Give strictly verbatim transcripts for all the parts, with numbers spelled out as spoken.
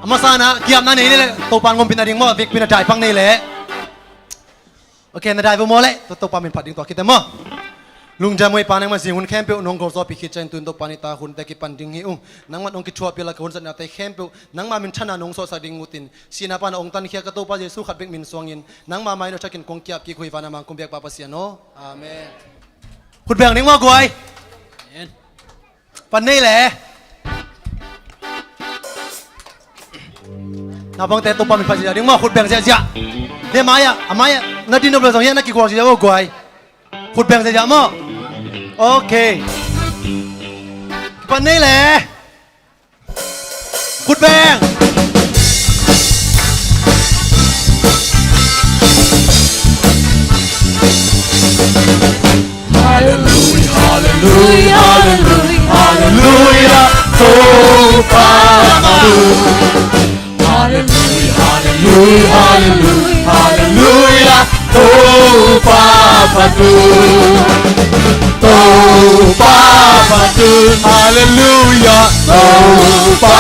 A masa-in ah kiapna nei leh Topa in hong ompih nading maw, vekpi-in ah dai pak nei leh. Ok, na dai vo maw leh, Topa min phat ding tua khit teh maw. Lungdam ei Pa, nangmah zing hun khempeuh nong gualzawhpih khit ciangin tu-in Topa nitak hun teh kipan ding hi ung. Nangmah in hong kithuahpih a, ka hun zatnate khempeuh nangmah minthanna nong suahsak ding ut in, sihna pan a hong tankhia ka Topa Jesu khat bek min suangin nangmah mai-in a thakin kong kiap kik uh hi, van a mangkum biak Pa Pasian aw. Amen. Khut beng ding maw guai. Amen. Pan nei leh. Naupangte, Topa min phat ziahziah ding maw, khut beng ziahziah. Hi, a mai-ah, a mai-ah na din nop leh zong hi-ah na kiguak ziahziah maw guai. Khut beng ziahziah maw. Ok. Pan nei leh. Khut beng. Halleluia, halleluia, halleluia, halleluia, Topa ka Halleluia, halleluia, halleluia, halleluia, Topa phat un. Topa phat un. Halleluia, Topa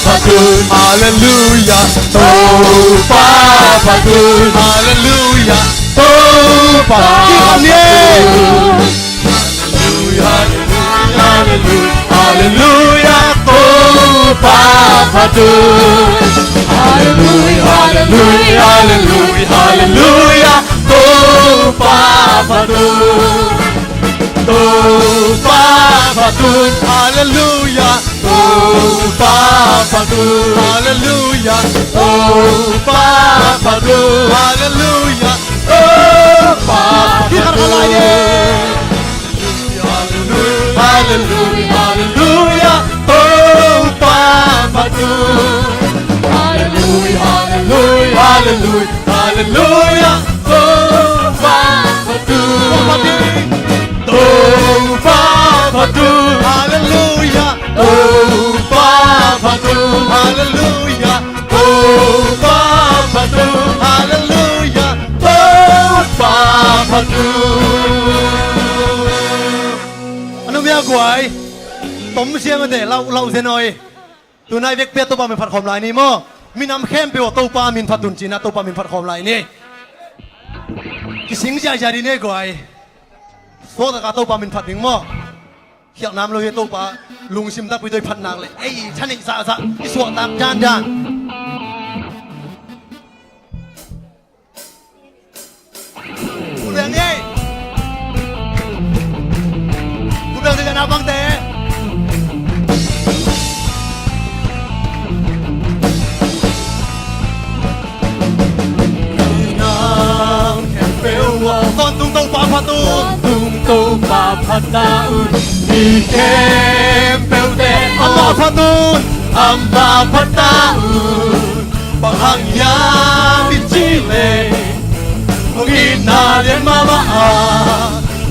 phat un. Halleluia, Topa phat un. Halleluia, Topa phat un. Halleluia, halleluia, halleluia, Topa phat un. Halleluia, halleluia, halleluia, halleluia, Topa phat un. Topa phat un. Halleluia. Topa phat un. Halleluia. Topa phat un. Halleluia. Topa phat un. Halleluia, halleluia, halleluia, Topa phat un. Halleluia, halleluia, halleluia, halleluia, Topa phat un. Topa phat un. Halleluia. Topa phat un. Halleluia. Topa phat un. Halleluia. Topa phat un. A numei a guai, tom siam a teh, lau, lau zen oi. Tunai vekpi-a Topa min phat khawm lai ni maw. Minam khempeuh ah Topa min phat un ci-in ah Topa min phat khawm lai ni. Kising ziahziah ding ni guai. Suaktak a Topa min phat ding maw. Khialh nam lo hi, Topa lungsim takpi tawh i phat nak leh ei i thaneih zahzah, i suahtak dandan. Khut beng ni. Khut beng ni, naupangte. Minam khempeuh ah tawntung Topa phat un. Tawntung Topa phat ta un. Mi khempeuhte aw, amah phat un. Amah phat ta un. Bang hang hiam i cih leh hong itna lian mahmah a,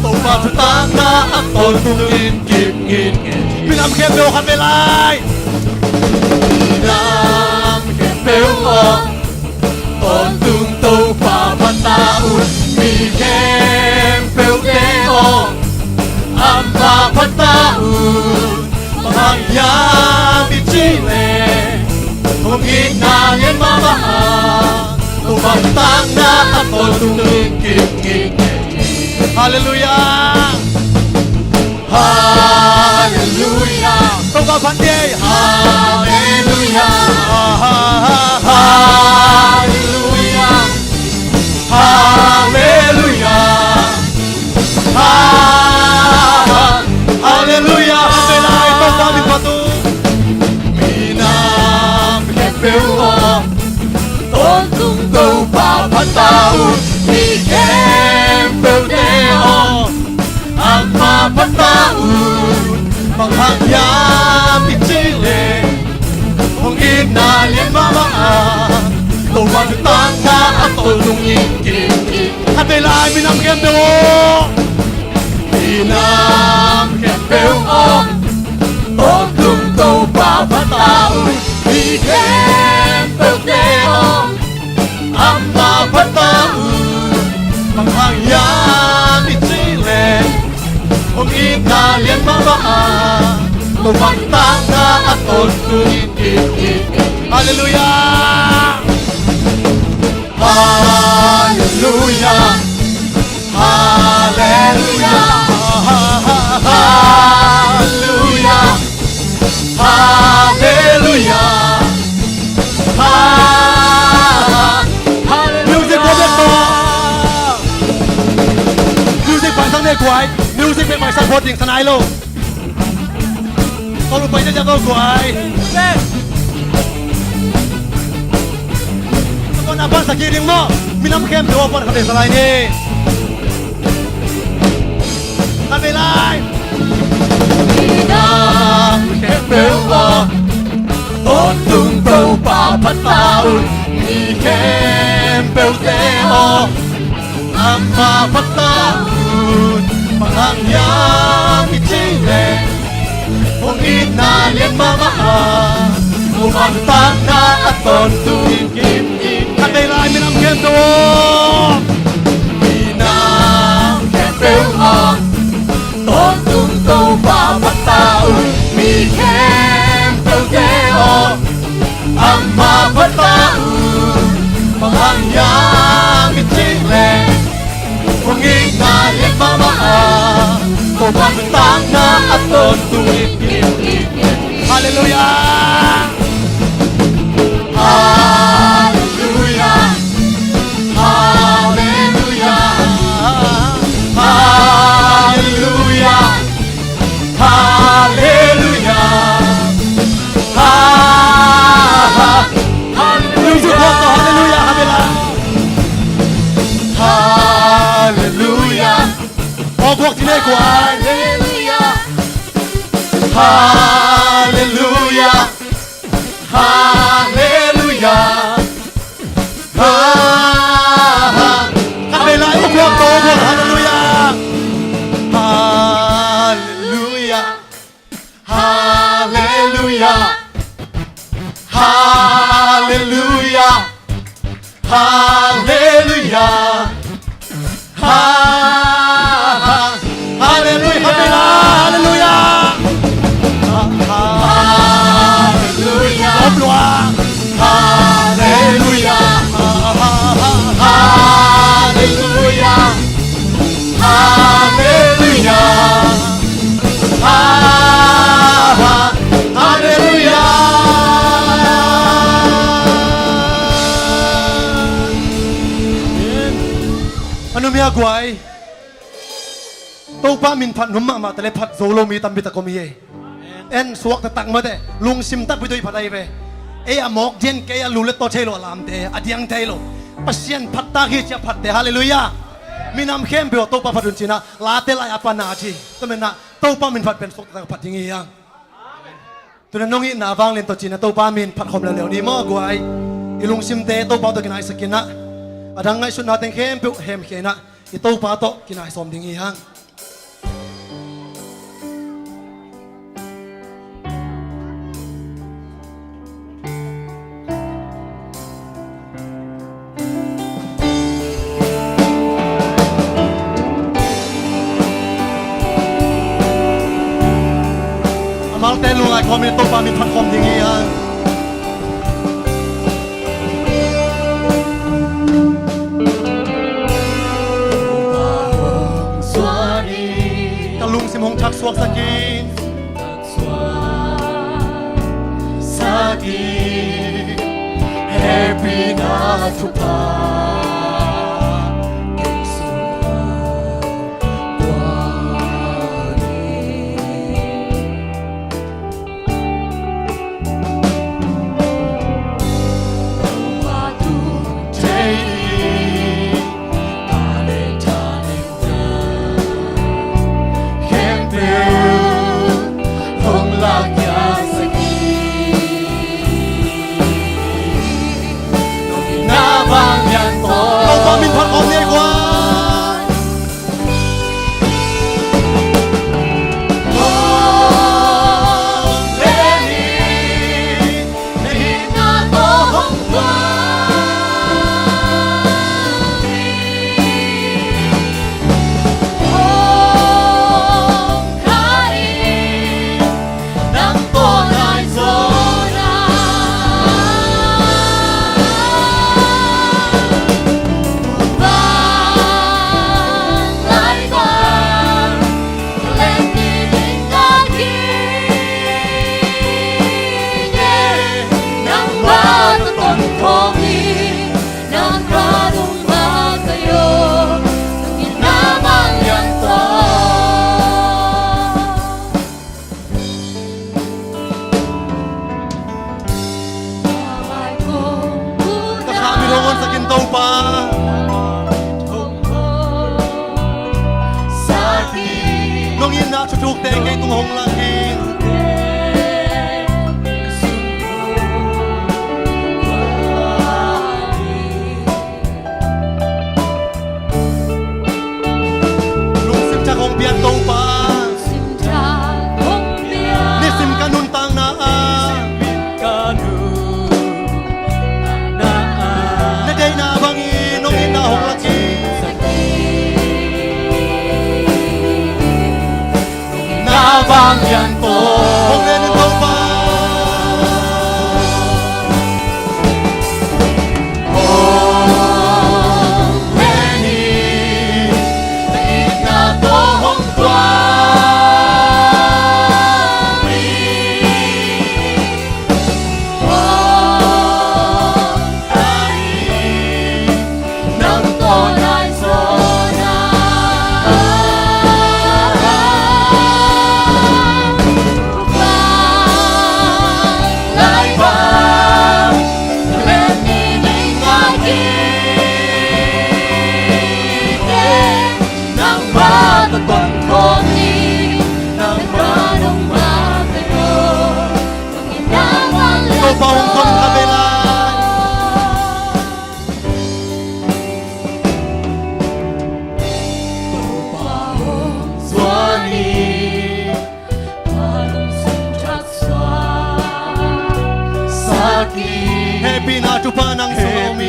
Topa thutakna a tawntung in kip ngitnget hi. Minam khempeuh aw, khat vei lai. Minam khempeuh aw, tawntung Topa phat ta un. Mi khempeuhte aw, amah phat ta un. Bang hang hiam i cih leh hong itna lian mahmah a, Topa thutakna a tawntung in kip ngitnget hi. Halleluia. Halleluia. Topa phat ni. Halleluia. Halleluia. Halleluia. Ha-, halleluia. Amen. Ai, Topa min phat un. Minam khempeuh aw, tawntung Topa phat ta un. Mi khempeuhte aw, amah phat ta un. Bang hang hiam i cih leh hong itna lian mahmah a, Topa thutakna a tawntung in kip ngitnget hi. Khat vei lai, minam khempeuh aw. Minam khempeuh aw, tawntung Topa phat ta un. Mi khempeuhte aw, amah phat ta un. Bang hang hiam i cih leh hong itna lian mahmah a, Topa thutakna a tawntung in kip ngitnget hi. Halleluia. Halleluia. Halleluia. Halleluia. Halleluia. Music ko bek ko. Music pan sang ne kuai. Music bek mai sang phot ding sanai lo. Ko lu pai te ko kuai. Ko na pan sa ki ding mo. Minam khempeuh pan ka te sa lai ni. Ka be lai. Minam khempeuh aw, tawntung Topa phat ta un. Mi khempeuh te aw, amah phat ta un. Bang hang hiam i cih leh, hong itna lian mahmah a, Topa nuntakna a tawntung in kim in. Ka be lai minam khempeuh aw. Minam khempeuh aw, tawntung Topa phat ta un. Mi khempeuh te aw, amah phat ta un. Bang hang hiam i cih leh, hong itna lian mahmah a, Topa nuntakna a tawntung in kim in. Halleluia. Halleluia. Halleluia. Halleluia. Halleluia. Ha, ha. Halleluia. Halleluia. Halleluia. Halleluia. Halleluia. Halleluia. Ha, ha. Ka be lai, u kuak ko, u kuak. Halleluia. Halleluia. Halleluia. Halleluia. Halleluia. Ha, ha. Halleluia. Halleluia. Ha, ha. Halleluia. Om lua. Halleluia. Ha, ha, ha. Halleluia. Halleluia. Ha, ha. Halleluia. Amen. A num hia guai. Topa min phat num mahmah ta le phat zo lo mi tampi tak om hi e. En suak taktak mate, lungsim takpi tawh i phat ahi ve. Ei a mawk dian kei a lu le taw thei lo a lamte, a diang thei lo. Pasian phat tak hi ci a phatte, halleluia. Minam khempeuh Topa phat un ci-in ah, late lai a pan a ci. Tua manin ah Topa min phat pen suak taktak phat ding hi hang. Tuna nong itna vanglian tawh ci-in ah Topa min phat khawm leuleu ni maw guai. I lungsimte Topa tawh kinaisak in ah, a dang ngaihsutna teng khempeuh hemkhia in ah, i Topa tawh kinai sawm ding hi hang. A malte lungngai khawm in Topa min phat khawm ding hi hang. Ka lungsim hong thaksuak sak in. Hehpihna thupha kei sungah kuan in. Tua tung thei in talent, talent khempeuh hong lakkhiatsak in. Nong itna vanglian Topa, nong itna thuthukte kei tung hong lak in. Lungsim thak hong piak Topa, nisim ka nuntakna ah na deihna bangin nong itna hong lak in. Na vang lian tawh hong len in Topa. Hong len in, na itna tawh hong tuam in. Topa hong zon kha ve lai. Topa hong zuan in, hehpihna thupha nang sung a om hi.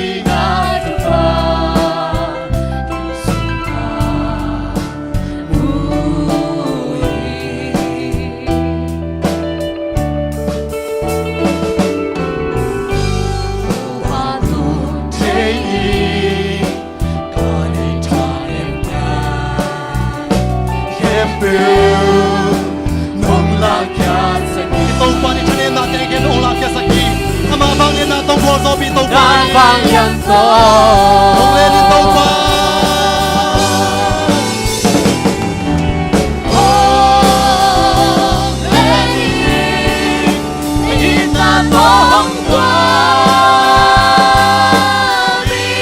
Topa nih thanemna teng khempeuh hong lakkhiasak hi. Amah vangliatna tawh gualzawhpih Topa. Nang vanglian tawh hong len in Topa. Hong len in, na itna tawh hong tuam in.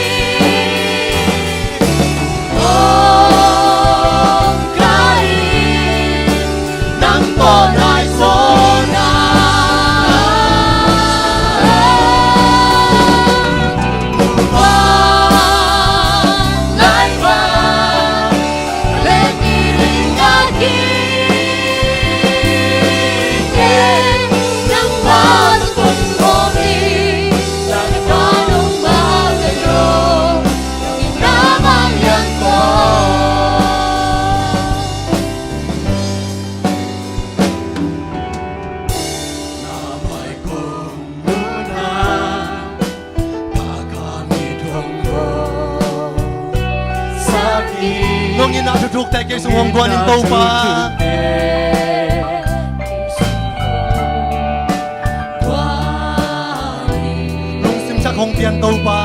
Nong itna thuthukte kei sung hong guan in Topa. Lungsim thak hong pian Topa.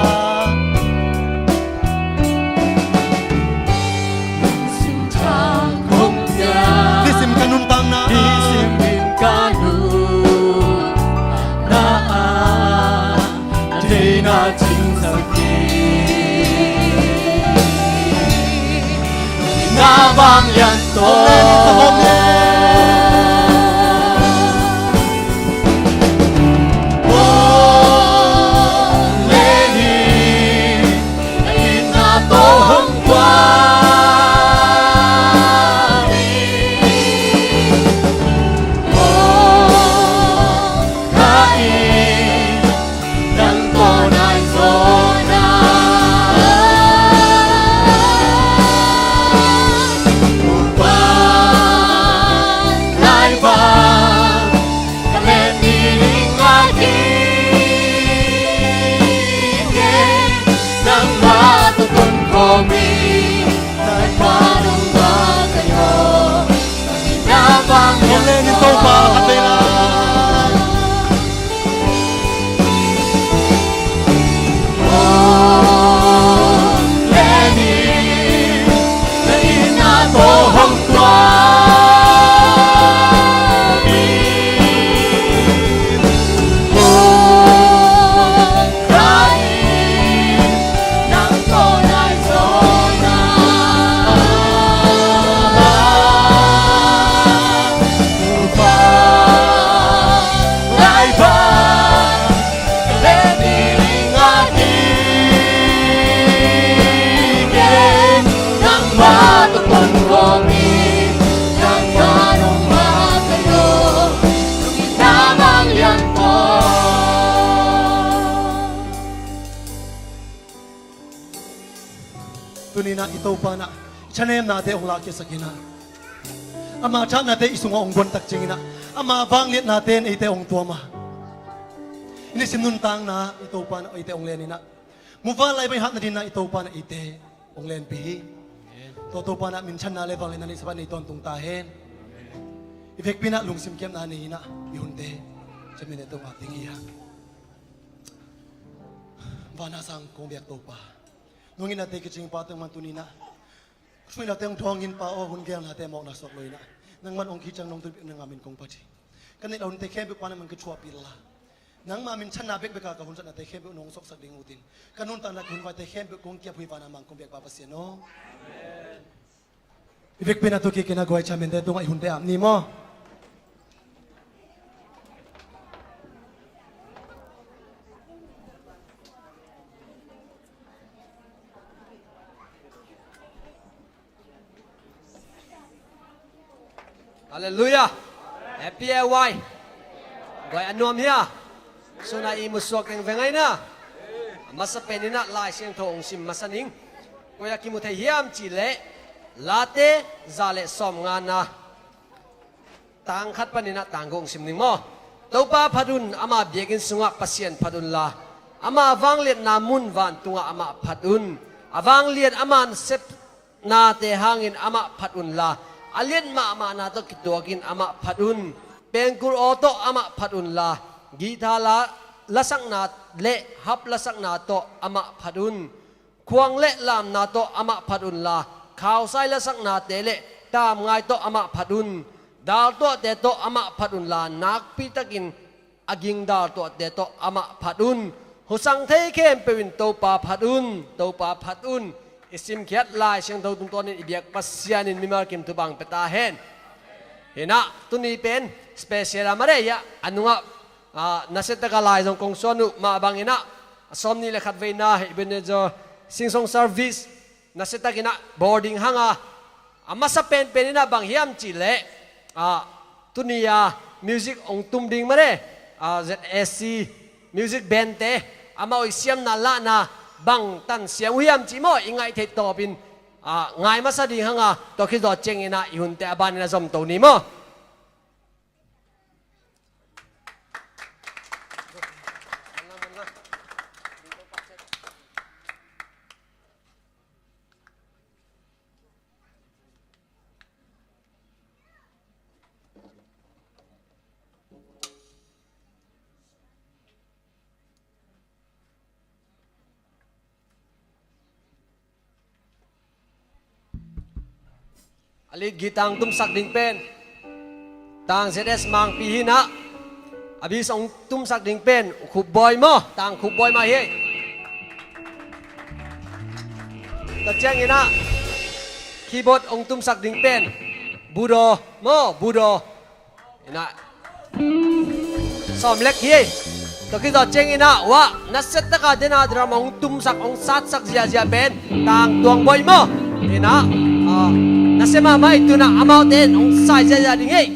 Nisim ka nuntakna, nisim ka nuntakna ah, na deihna cingsak in. Na vanglian tawh hong len in, na itna tawh hong tuam in. Hong kah in, nang tawh nai zaw in. Topa, Tuni-in ah i Topa in ah i thanemnate hong lahkhiatsak in ah, ama thahatnate i sungah hong guantak ciangin ah, ama vangliatnate in eite hong tuam a, i nisim nuntakna i Topa in ah eite hong len in ah, muvanlai bang i hatna dingin ah i Topa in ah eite hong lenpih hi. Tua Topa in ah minthanna le vangliatna neihsa pan nei tawntung ta hen. I vekpi-in ah lungsim kiamna nei in ah i hunte ciamin eite hong ap ding hi hang. Van a sang kong biak Topa, nong itnate kicing Pa, tangman tuni-in ah ka thuaknate hong thawng in Pa aw, hun geelnate mawkna suak lo in ah, nangman hong khih ciang nong tun bek nangma min kong phat hi. Ka neih loh hunte khempeuh Pa, nangman kithuahpih inla, nangma minthanna bekbek a ka hun zatnate khempeuh nong suaksak ding ut in, ka nuntakna ka hun vaite khempeuh kong kiap hi. Van a mang kong biak Pa Pasian aw. Amen. I vekpi-in ah tu kik in ah guai, chairman-te tungah i hunte ap ni maw. Halleluiah. Happy A Y. Guai, a nuam hia? Sun a ihmu suak teng veng ai na. A masa pen in ah Lai Siangtho hong sim masa ning. Koi ah kimu thei hiam cih leh, Late za le sawmngana, tang khat panin ah tang guk hong sim ning maw. Topa phat un, ama biakinn sungah Pasian phat unla, ama vangliatna mun vantungah amah phat un. A vanglian ama nasep nate hangin amah phat unla, a liat mahmahna tawh kituakin amah phat un. Pengkul aw tawh amah phat unla, guitar la, lasakna le harp lasakna tawh amah phat un. Khuang le lamna tawh amah phat unla, khausai lasaknate le tamngai tawh amah phat un. Daltuahte tawh amah phat unla, nakpitakin a ging daltuahte tawh amah phat un. Husang thei khempeuh in Topa phat un, Topa phat un. I simkhiat Lai Siangtho tungtawnin i biak Pasian in mimal kim thupha hong pia ta hen. Hi in ah tuni pen special a mare hi a, a nungah, ah, nasiataka lai zong kong suan uh mah bangin ah, a sawmnih le khat veina Ebenezer Sing Song service nasiatakin ah boarding hang a, a masa penpen in ah bang hiam cih leh, ah, tuni a music hong tum ding mah le, ah, Z S C music band-te amau i siamna lahna bang tan siam uh hiam cih maw, i ngaih theih tawpin, ah, ngai masa ding hang a, tua khit zawh ciangin ah i hunte a banin a zomto ni maw. A lead guitar hong tumsak ding pen Tang Z S Mangpi hi in ah, a bass hong tumsak ding pen U Khup Bawi maw, Tang Khup Bawi mah hi. Tua ciangin ah keyboard hong tumsak ding pen Bu Daw maw, Bu Daw. Hi in ah, sawm lek hi. Tua khit zawh ciangin ah, wah, nasiataka dena drum hong tumsak, hong satsak ziahziah pen Tang Tuang Bawi maw. Hi in ah, ah, nasia mahmah hi, tu in ah amaute in hong sai ziahziah ding hi.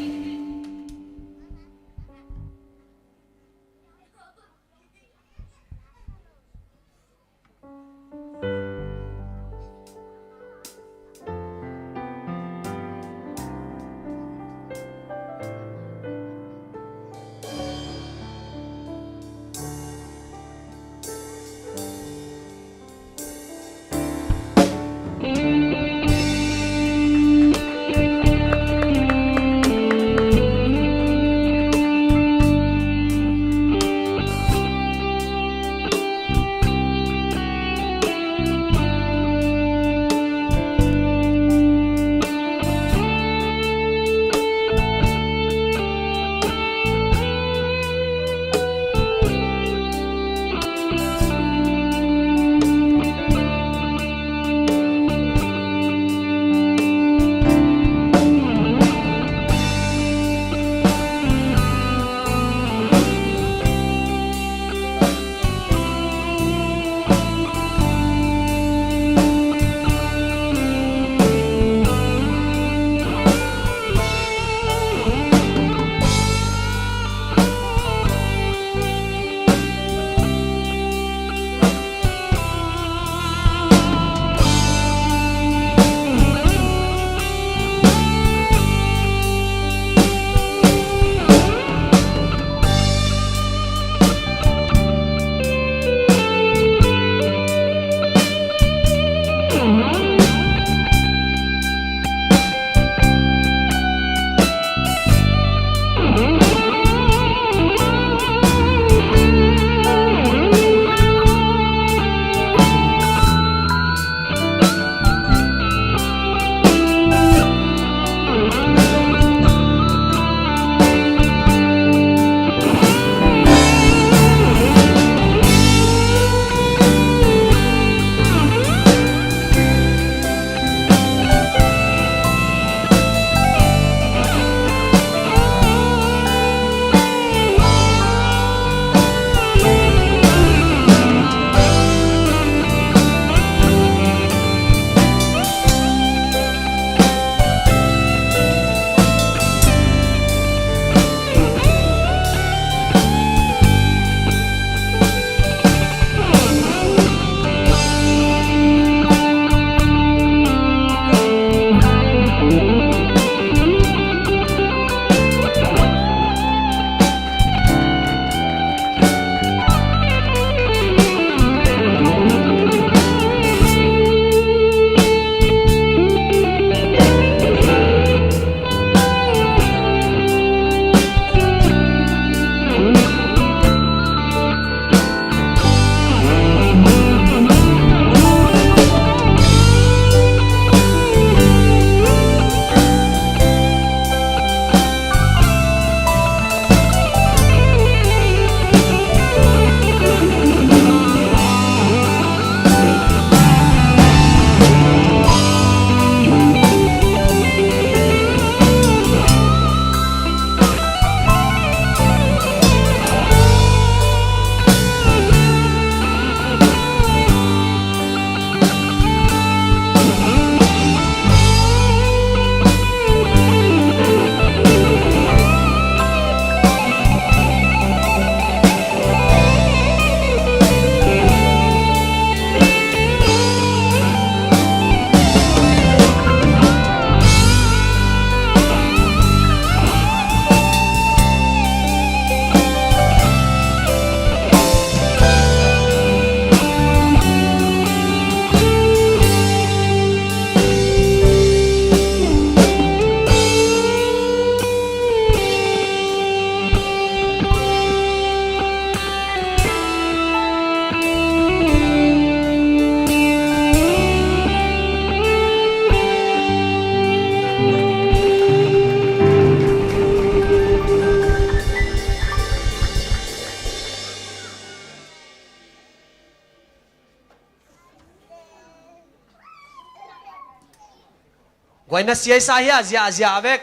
Pai na siaisa hi a, zia zia vek.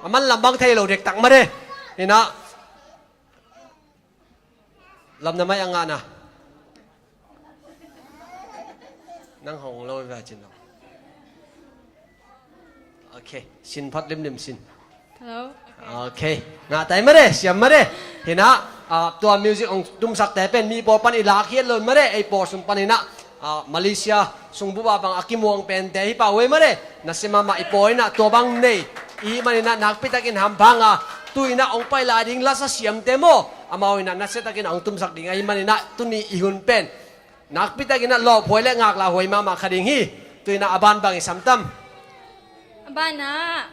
A man lam bang thei lo dektak mare. Hi na. Lam na mai a ngah na. Nang hong lo ve cin lo. Ok, sin phat limlim sin. Hello. Ok. Ok. Ngah tai mare, siam mare. Hi na, ah, tua music hong tumsak te pen mi pawl pan i lak hiat lo mare, ei pawl sung pan hi na. Ah, Malaysia sungbup a bang a kimuang pen te hi pah uh ei mare. Nasia mahmah i pawl hi na, tua bang nei. I hih man hi na, nakpi takin hampha a. Tu hi na, hong pai lai ding lasa siam te maw. Amau hi na, nasia takin hong tumsak ding. Ahih man hi na, tuni i hun pen. Nakpi takin a lawphuai le ngaklah huai mahmah kha ding hi. Tu hi na a ban bang i sam tam. A ban ah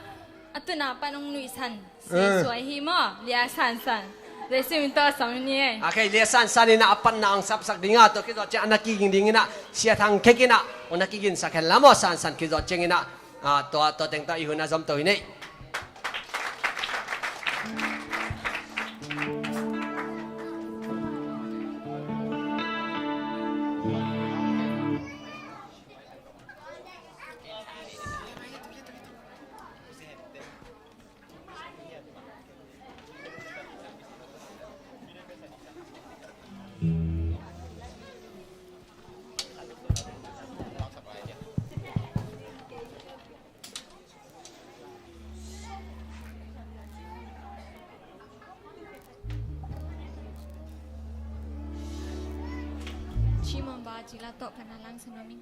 a tuna pan hong nuihsan. Eh. Suai hi maw, lia sansan. Zeisu min tawh a sam ni ei. A kei lia sansan hi na a pan na hong sapsak ding a, tua kizawh ciang a na kiging ding hi na, Sia Thang Khek hi na hong na kiginsak hen la maw, sansan kizawh ciang hi na. Ah, tua, tua teng tawh i hun a zom to hi nei. Cimawng ba cila tawh phan a lang sa nuam ing.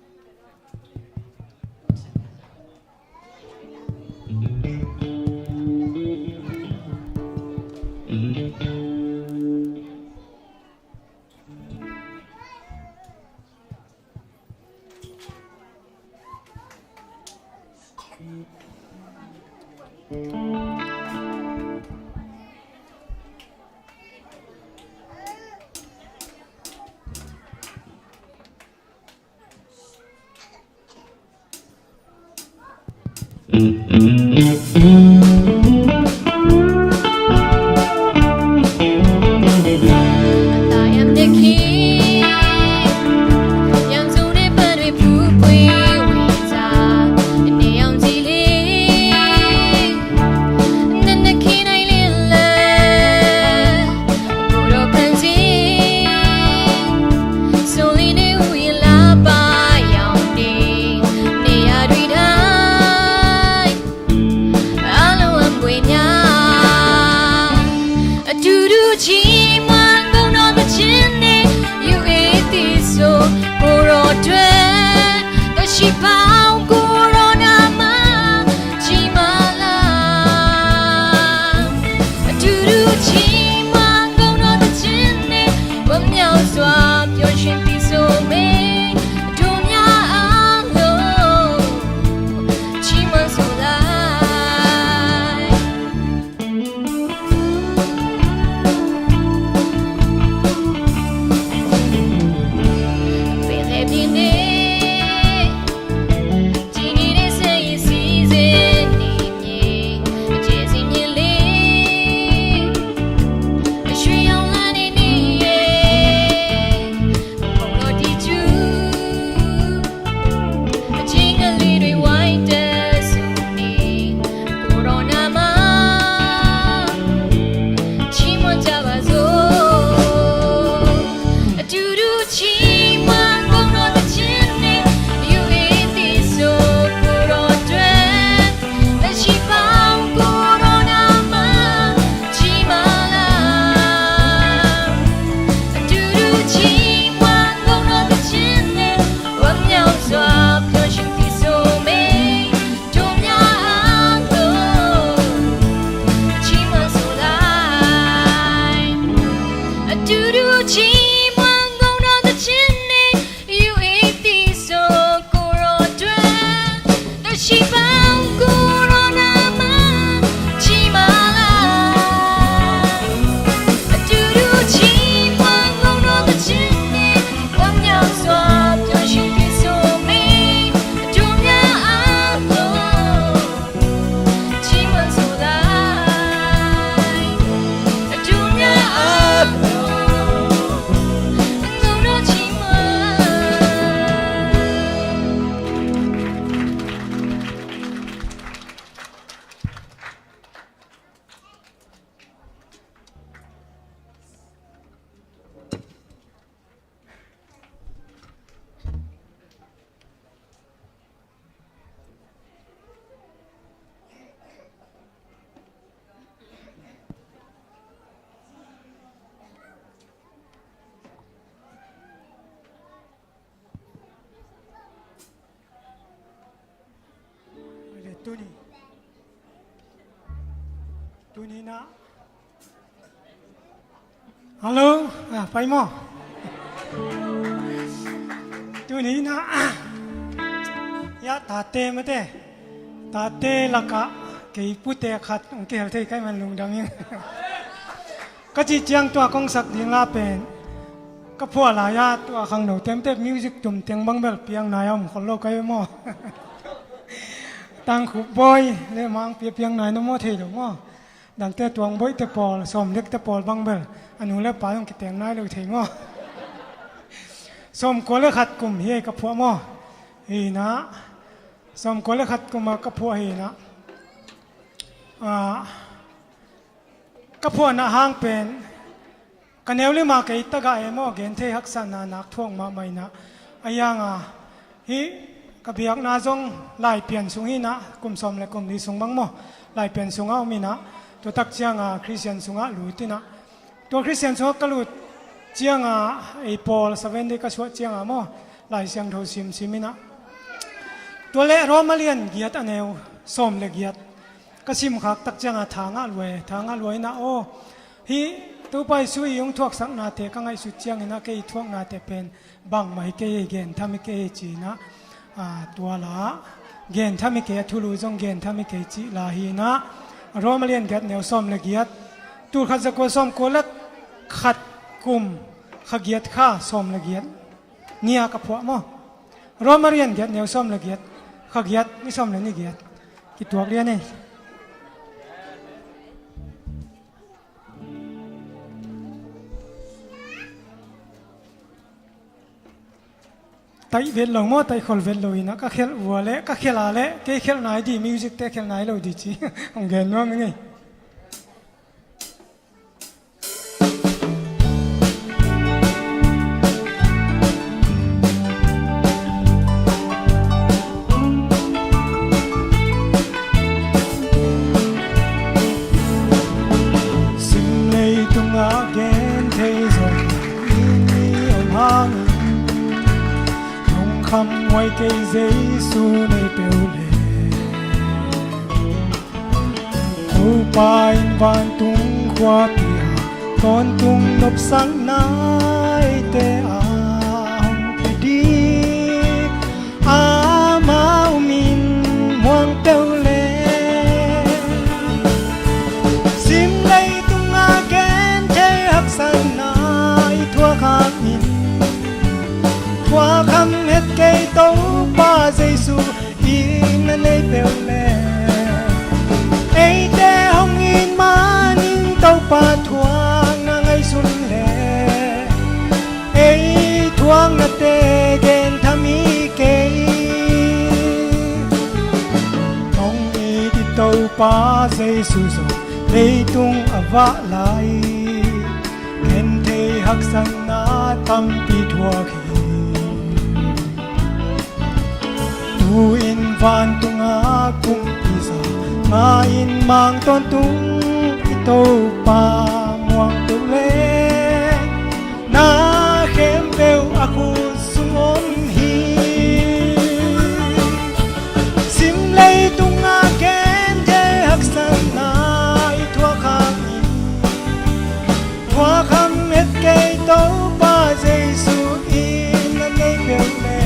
Tuni na. Hello, ah, pai maw. Tuni na, ah, ya tate mate. Tate lakah kei pute khat hong kihel thei ka hih man lungdam ing. Ka cih ciang tua kong sak ding la pen ka phuah lai-a tua khangno temtep music tum teng bang bel piang nai a om khol lo ka hi maw. Tangkhup bawi le mang pia piang nai na maw, thei lo maw. Dangte tuang boihte pawl, sawm lekte pawl bang bel a nu le pa zong kiteng nai lo thei maw. Sawmkua le khat kum hi ei ka phuah maw. Hi na, sawmkua le khat kum a ka phuah hi na. Ah, ka phuahna hang pen ka neu lima kei tagah e maw, gen thei haksatna nak thuak mahmah inah. A hianga hih ka biakna zong Laipian sung hi inah, kum sawm le kum li sung bang maw, Laipian sungah om inah, tua tak cianga Khristian sungah lut inah. Tua Khristian sungah ka lut cianga ei pawl Seven Day ka suah cianga maw, Lai Siangtho simsim inah. Tua leh Rom a lian giat a neu sawm le giat ka simkhak tak cianga tha ngah lua e, tha ngah lua inah aw. Hih Topa Jesu i hong thuaksaknate ka ngaihsut cianginah kei thuaknate pen bangmah hi kei, gen tham hi kei ci inah. Ah, tua la gen tham hi kei, a thulu zong gen tham hi kei cih la hi inah. Rom a lian giat neu sawm le giat, tul khat za kua sawmkua le khat kum kha giat kha sawm le giat ni-a ka phuah maw. Rom a lian giat neu sawm le giat, kha giat ni sawm le ni giat. Kituak lian ei. Taih vet lo maw, taih khol vet lo inah ka khelh vua le ka khelh a le kei khelh nai di, music te khelh nai lo di ci hong gen nuam ing ei. Sim leitungah gen thei zong i ni om hangin lungkham huai kei Jesu nei peuh le. Topa in vantung khuapi ah tawntung nopsakna eite a hong pia ding, amau min muang peuh le. Sim leitungah gen thei haksatna i thuak hangin thuakham het kei Topa Jesu in na nei peuh le. Eite hong it manin Topa thuak na ngaihsun le ei thuaknate gen tham hi kei. Hong it i Topa Jesu zong leitung a vah lai, khen thei haksatna tampi thuak hi. Tu-in vantungah kumpi za ma-in mang tawntung i Topa muang peuh le na khempeuh a khut sung om hi. Sim leitungah gen thei haksatna i thuak hangin thuakham het kei Topa Jesu in na nei peuh le.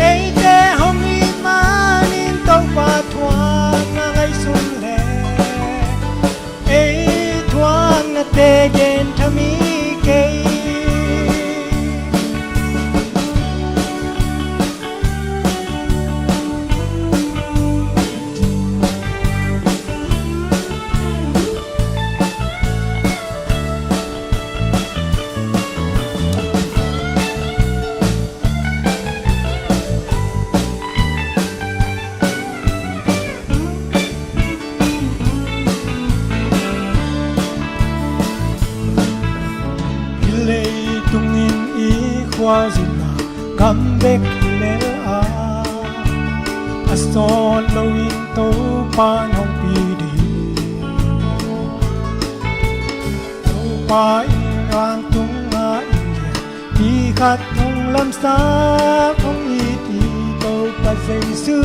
Eite hong it manin Topa thuak na ngaihsun le ei thuaknate gen tham hi kei. Hih leitungin i khualzinna gam bek hi lel a, a sawt loin Topa'n hong pia ding. Topa in vantungah inn lianpi khat hong lamsak, hong it i Topa Jesu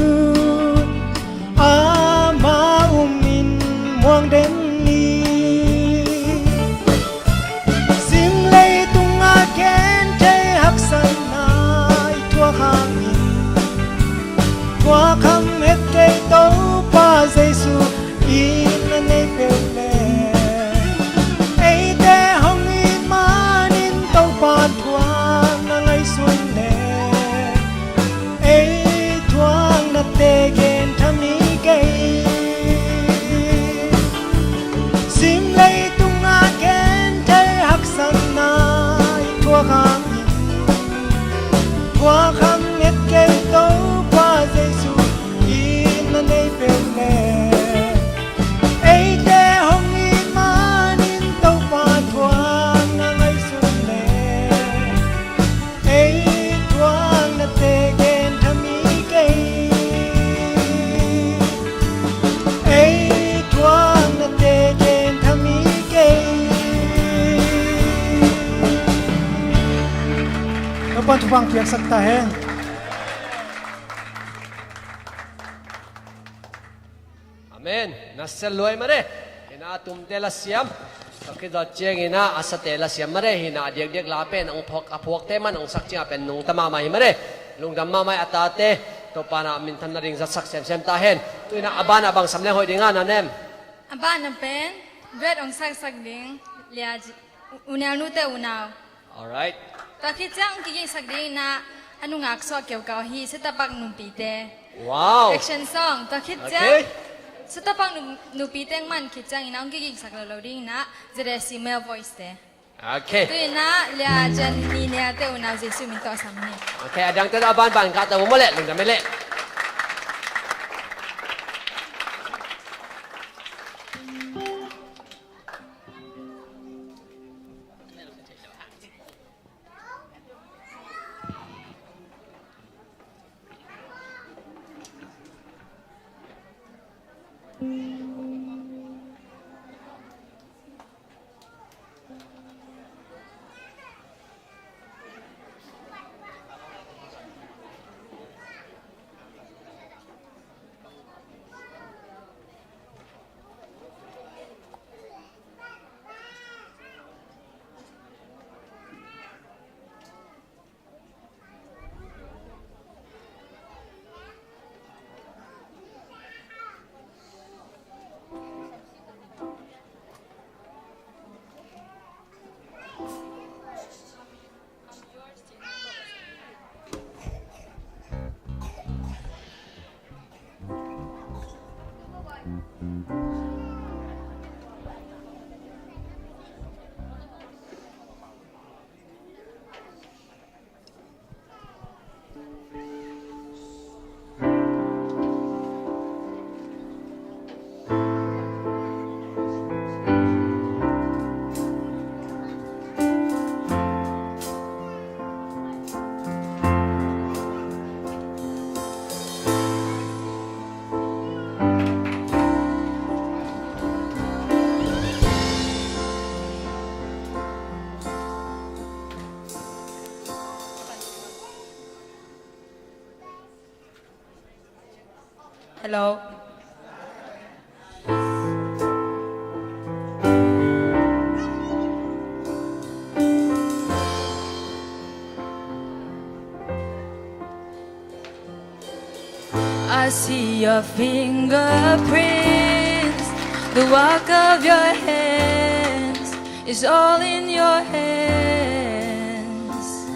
Khuakhang et kei Topa Jesu in na nei pen le, eite hong it manin Topa thuak na ngaihsun le, ei thuak na te gen tham hi kei. Ei thuak na te gen tham hi kei. Topa'n thupha piaksak ta hen. Amen. Na sel luai mare. Ina a tumte la siam. Tua khit zawh ciangin a sate la siam mare. Ina a diakdiak la pen a phuak, a phuakte man hong sak ciang a pen nungta mahmah hi mare. Lungdam mahmah a tate. Topa'n a minthanna ding zat sak semsem ta hen. Tu ina a ban a bang sam leng hoih ding a, na nem? A ban a pen duet hong saksak ding Lia Ji-, U Nel nute unau. Alright. Tua khit ciang kigingsak ding ina a nungak suak keukau hi, Setapak nupite. Wow. Action song. Tua khit ciang, okay, Setapak nu-, nupite man khit ciang ina hong kigingsak lo lo ding ina Z S C Male Voice te. Okay. Tu ina Lia Jan ni Nel te unau Jesu min tawh sam ni. Okay, a dangte tawh a banban kah ta uh maw leh, lungdam ei leh. Hello. I see your fingerprints, the work of your hands is all in your hands.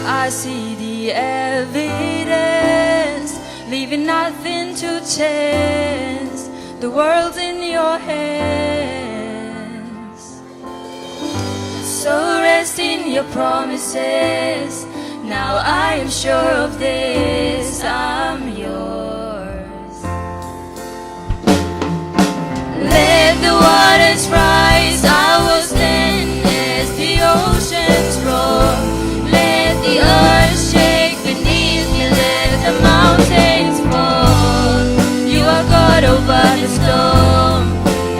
I see the evidence, leaving nothing to chance. The world's in your hands. So rest in your promises. Now I am sure of this, I'm yours. Let the waters rise, I will stand as the oceans roar. Let the earth shake beneath me, let the mountains fall. You are God over the storm,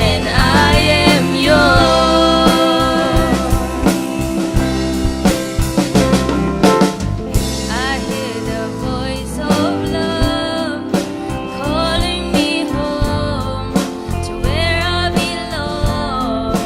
and I am yours. I hear the voice of love calling me home to where I belong.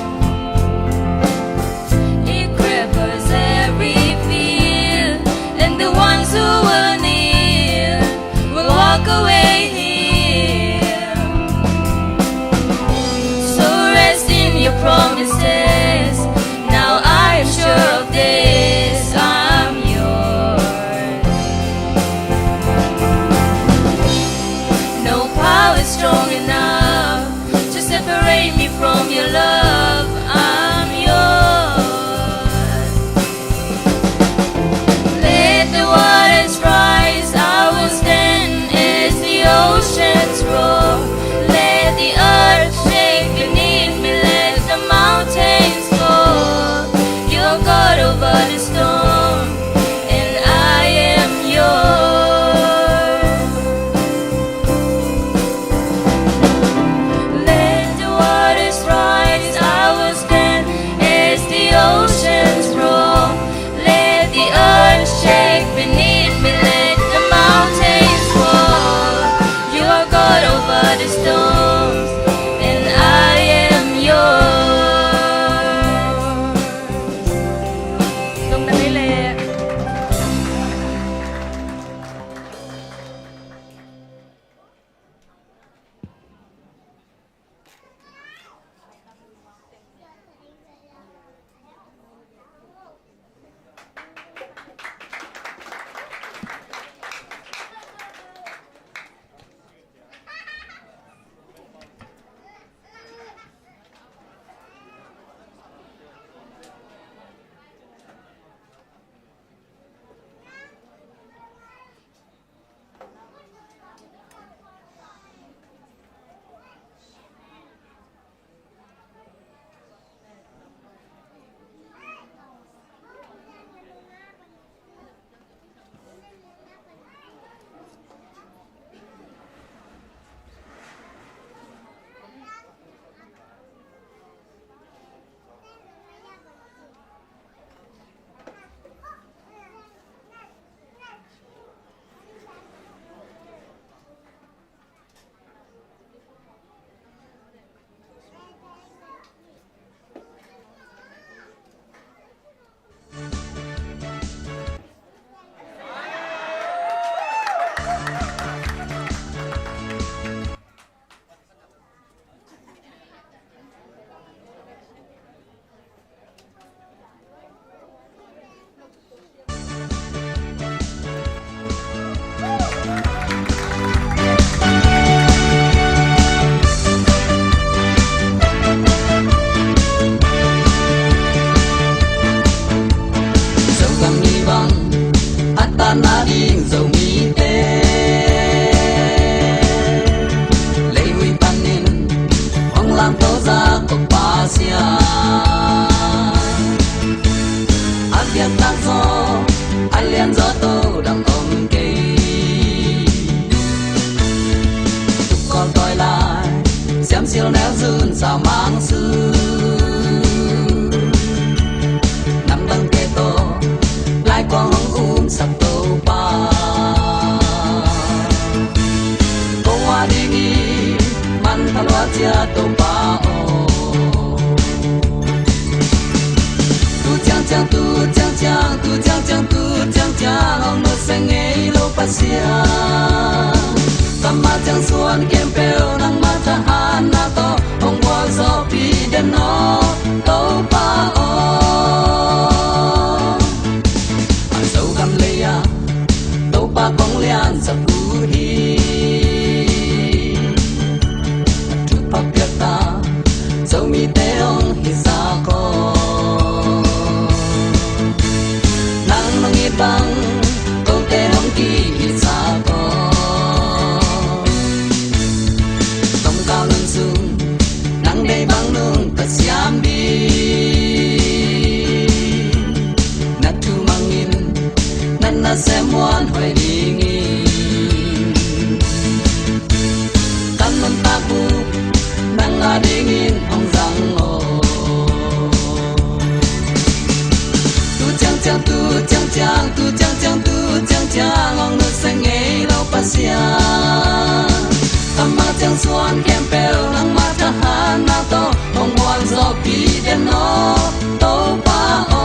Stone, and I am yours. Let the waters rise, I will stand as the oceans roar. Let the earth shake beneath me, let the mountains fall. You are God over the storms, and I am yours. Zokham ni bang a tan nading Zomite leivui panin hong lamto zak Topa Pasian. A piangthak zaw, a lian zaw, to dang om kei. Tuk Kawl tawi lai, Siamsil Neu Zun, Sau Mang Su, namdangte tawh laikuang hong umsak Topa, ko a dingin manpha lua ciat Topa aw. Tu ciangciang, tu ciangciang, tu ciangciang, tu ciangciang hong nusia ngei lo Pasian. Tama ciang suan khempeuh nangma thahatna tawh hong gualzawhpih den aw Topa aw. A Zogam lei-ah Topa kong liansak uh hi. A thupha piakta Zomite hong hisak aw. Nang nong it bang kote hong kihitsak aw. Tomkau nun sung nang deih bang nungta siam ding, na thu mangin na nasem muanhuai dingin. Kan nuntak uh nang a dingin hong zang aw. Tu ciangciang, tu ciangciang, tu ciangciang, tu ciangciang hong nusia ngei lo Pasian. Tama ciang suan khempeuh nangma thahatna tawh hong gualzawhpih den aw Topa aw.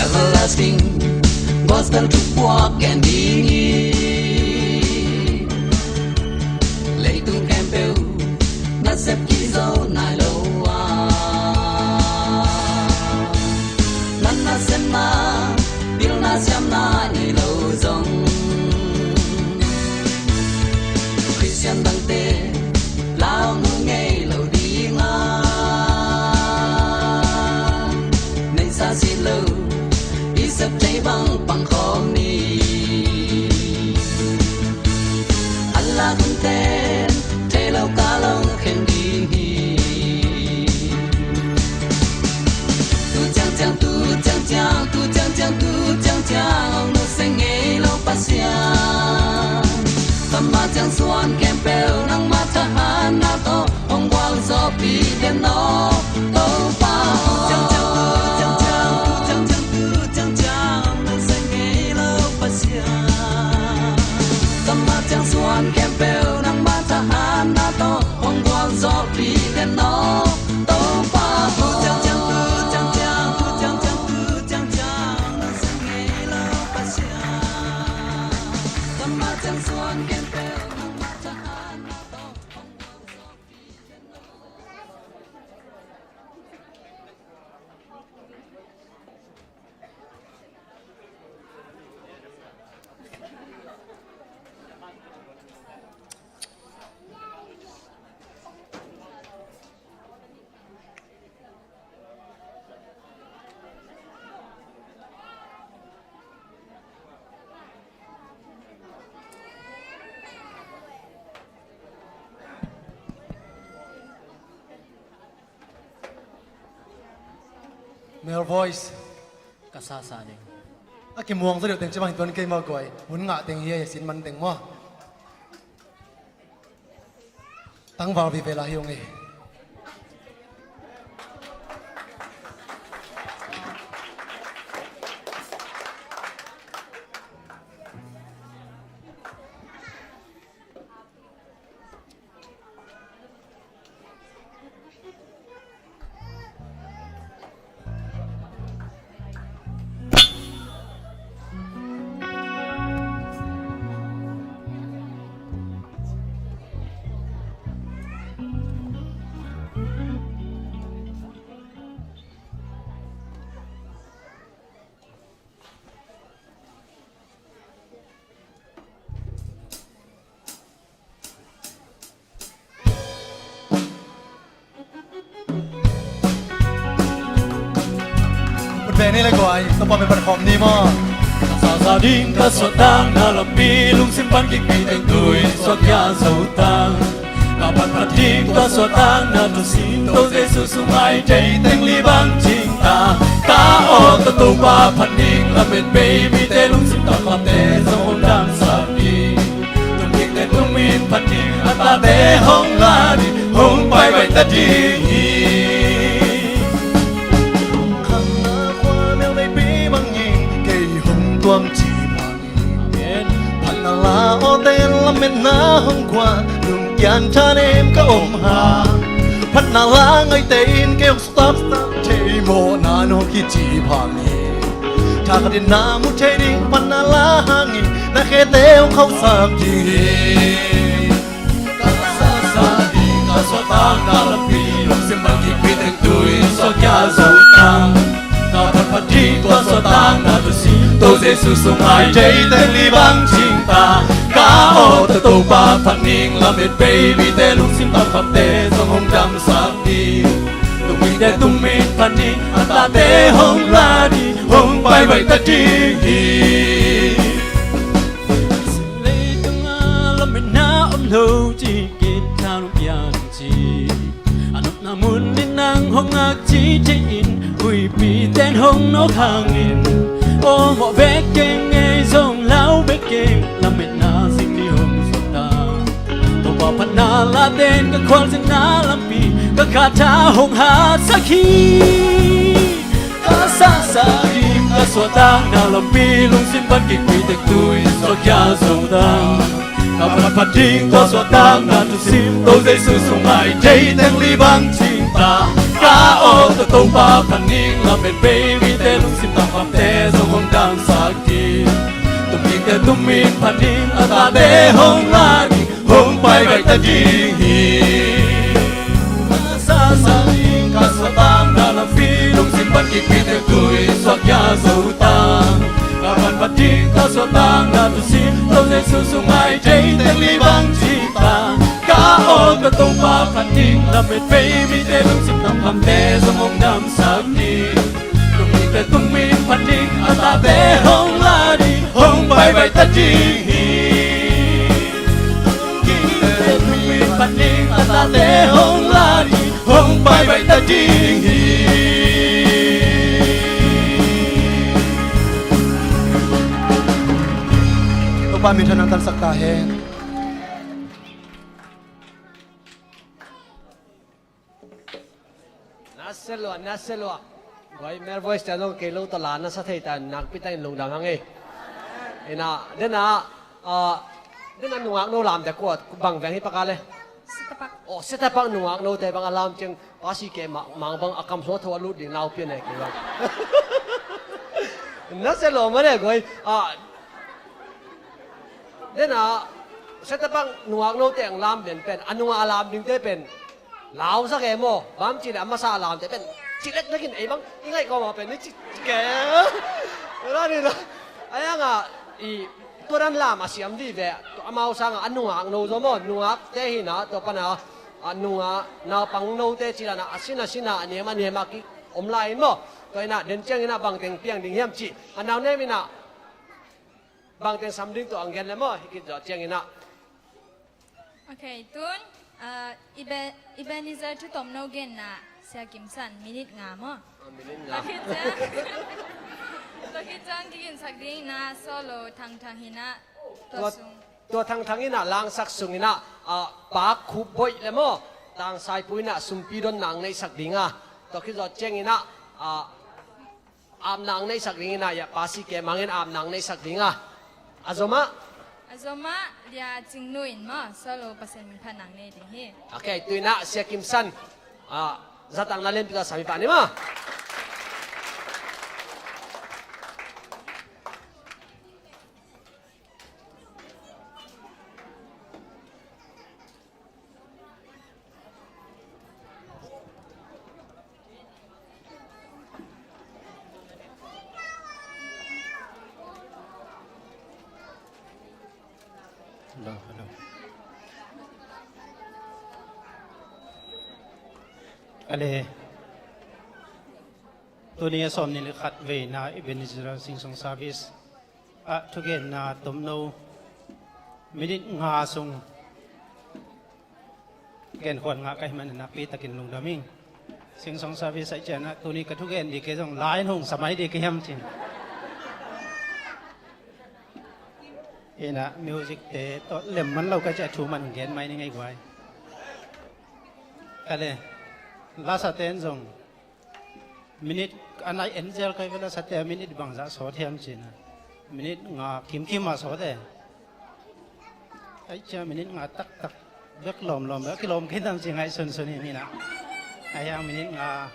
Everlasting gospel thupuak gen ding hi. Leitung khempeuh nasep kizo nai lo a, si lo, i sep thei bang pang khawm ni. A lak hun ten thei lo ka long khen ding hi. Tu ciangciang, tu ciangciang, tu ciangciang, tu ciangciang hong nusia ngei lo Pasian. Tama ciang suan khempeuh nangma thahatna tawh hong gualzawhpih den aw Topa. Tu ciangciang, tu ciangciang, tu ciangciang, tu ciangciang hong nusia ngei lo Pasian. Tama ciang suan khempeuh nangma thahatna tawh hong gualzawhpih den aw Topa. Tu ciangciang, tu ciangciang, tu ciangciang, tu ciangciang hong nusia ngei lo Pasian. Tama ciang suan khempeuh nangma thahatna tawh hong gualzawhpih den aw. Male voice. Ka sasa ding. A kimuang zaw deuh teng ci bang hi tuan kei maw guai. Hun ngah teng hi a, sin man teng maw. Tangval vive la hi ung ei. Put bek ni le guai, Topa min pan khawm ni maw. Ka sasa ding ka suahtakna lampi, lungsim pan kikpih teng tui suak khia zo ta. Ka phatphat ding tua suahtakna tu sin, To Jesu sung a i thei teng li bang cing ta. Ka aw ka Topa phat ding, lamet bei mite lungsim tampamte zong hong damsak ding. Tung dingte tung min phat ding, a tate hong la ding, hong paibai ta ding hi. Khamna khua melmeipi bangin kei hong tuam ci mah. Amen. Phatna la awte lametna hong kua, lungkian thanem ka om hang. Phatna la ngaite in kei hong stop stop thei mawhna no kici phang hi. Tha khat in na mu thei ding phatna la hangin na khete hong khauhsak ding hi. Ka sasa ding ka suahtakna lampi, lungsim pan kikpih teng tui suak khia zo ta. Ka phatphat ding tua suahtakna tu sin, To Jesu sung a i thei teng li bang cing ta. Ka aw ka Topa phat ding, lamet bei mite lungsim tampamte zong hong damsak ding. Tung mite tung min phat ding, a tate hong la ding, hong paibai ta ding hi. Leitung a lametna om lo ci, gin tha lungkian ci. A nopna mun in nang hong ngak ci thei in, huipi ten hong nawk hangin. Aw mawh bek keng, ngei zong lau bek keng, lametna zing ni hong suak ta. Topa phatna la ten ka khual zinna lampi, ka kha tha hong hatsak hi. Ka sasa ding ka suahtakna lampi, lungsim pan kikpih teng tui suak khia zo ta. Ka phatphat ding tua suahtakna tu sin, To Jesu sung a i thei teng li bang cing ta. Ka aw ka Topa phat ding, lamet bei mite lungsim tampamte zong hong damsak ding. Tung dingte tung min phat ding, a tate hong la ding, hong paibai ta ding hi. Ka sasa ding ka suahtakna lampi, lungsim pan kikpih teng tui suak khia zo ta. Ka phatphat ding ka suahtakna tu sin, To Jesu sung a i thei teng li bang cing ta. Ka aw ka Topa phat ding, lamet bei mite lungsim tampamte zong hong damsak ding. Tung ding Te tung min phat ding a tate hong la ding, hong baibai ta ding hi. Te tung min phat ding a tate hong la ding, hong baibai ta ding hi. Topa min thanang tansak ta hen. Nasia lua, nasia lua. Guai, male voice te zong kei lo tawh la na sa thei ta, nakpi takin lungdam hang ei. Ina, dena, ah, dena nungak no lam te kua, bang veng hi paka le. Sitapak. Oh, sitapak nungak no te bang a lam ciang, pasi ke ma, mang bang a kam suak tho a lut ding nau pian e kei bang. Nasia lua ma ne guai. Ah, dena, sitapak nungak no te ang lam den pen, a nungak a lam ding te pen. Lau sak e maw, bang ci le a masa a lamte pen, ci lek nakin ei bang, i ngaih kawma pen, ni ci, ci ke. Ra ni lo. A yanga, i, tua dan lam a siam di ve, tua amau sanga, a nungak no zaw maw, nungak te hina, tua pana, a nunga, naupang no te ci lana, a sina sina, a niam a niam a ki, om lai in maw. Tua ina, den ciang ina, bang teng piang ding hiam ci, a nau nem ina, bang teng sam ding tua ang gen le maw, hi kit zawh ciang ina. Ok, tun, ah, Ebe-, Ebenezer thu tomno genna, Sia Kim San, minute nga maw? Ah, minute nga. Tua khit ciang, tua khit ciang kiginsak ding na solo Thang Thang hi na, tua sung. Tua Thang Thang ina langsak sung ina, ah, Pa Khup Boih le maw, Tang Sai Pu ina sumpi don nang neihsak ding a. Tua khit zawh ciang ina, ah, Apna ang neihsak ding ina, ya, pasi ke mangin apna ang neihsak ding a. A zom ah. A zom ah, Lia Cing Nu in maw, solo Pasian min phat nang nei ding hi. Ok, tu ina, Sia Kim San. Ah, zatang na lianpi ta sami pa ni maw. Hello, hello. Ale, tuni a sawmnih le khat veina Ebenezer Sing Song Service ah thugenna tomno minute nga sung genkhual ngah ka hih manin nakpi takin lungdam ing. Sing Song Service ah i cianah tuni ka thugen ding kei zong lai in hong sa mai ding ka hiam cin. Inah music te tawh lem man lo ka ciah thu man gen mai ni ngei guai. Ka le, lasate in zong minute a nai en zel kai vela sate a minute bangzah sawt hiam cina. Minute nga kimkim a sawt e. Ai cia minute nga taktak bek lawmlawm bek kilawm kei tam ci ngaihsun sun hi mina. Ai hiang minute nga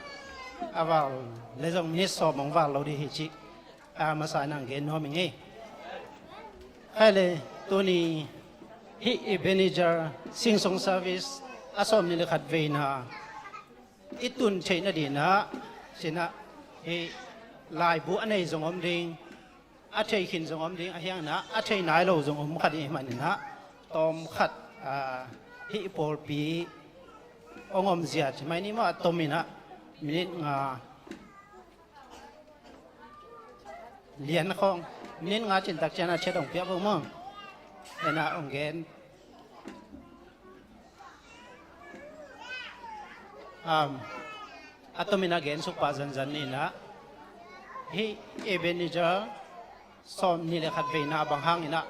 a val le zong minute sawm hong val lo di hi ci. A masa nang gen nuam ing ei. Hai le tuni hih Ebenezer Sing Song Service a sawmnih le khat veina i tun theih nadinah sinah hih laibu a nei zong om ding, a thei khin zong om ding, a hianginah a thei nai lo zong om kha ding ih maninah tawm khat, ah, hih pawlpi hong om zia ci mai ni maw a tominah minute nga lian khawng minute nga cintak cianah chet hong piak vo maw. Enah hong gen. Um, a tomin a gensuk pah zanzan ninah hih Ebenezer sawmnih le khat veina bang hanginah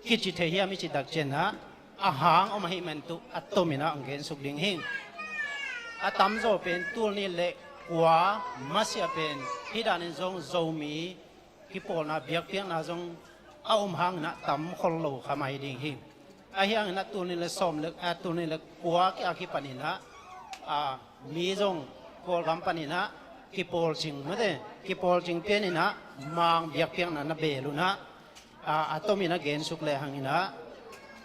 kici thei hiam i citak cianah a hang om ahih man tuh a tominah hong gensuk ding hing. A tamzaw pen tul nih le kua masiah pen hih danin zong Zomi kipawlna biakpiakna zong a om hanginah tam khol lo kha mai ding hi. A hianginah tul nih le sawm le, a, tul nih le kua a kipaninah, a, mi zong Kawlgam paninah kipawlcing mate, kipawlcing pianinah mang biakpiakna na beel unah, a, a tominah gensuk le hanginah,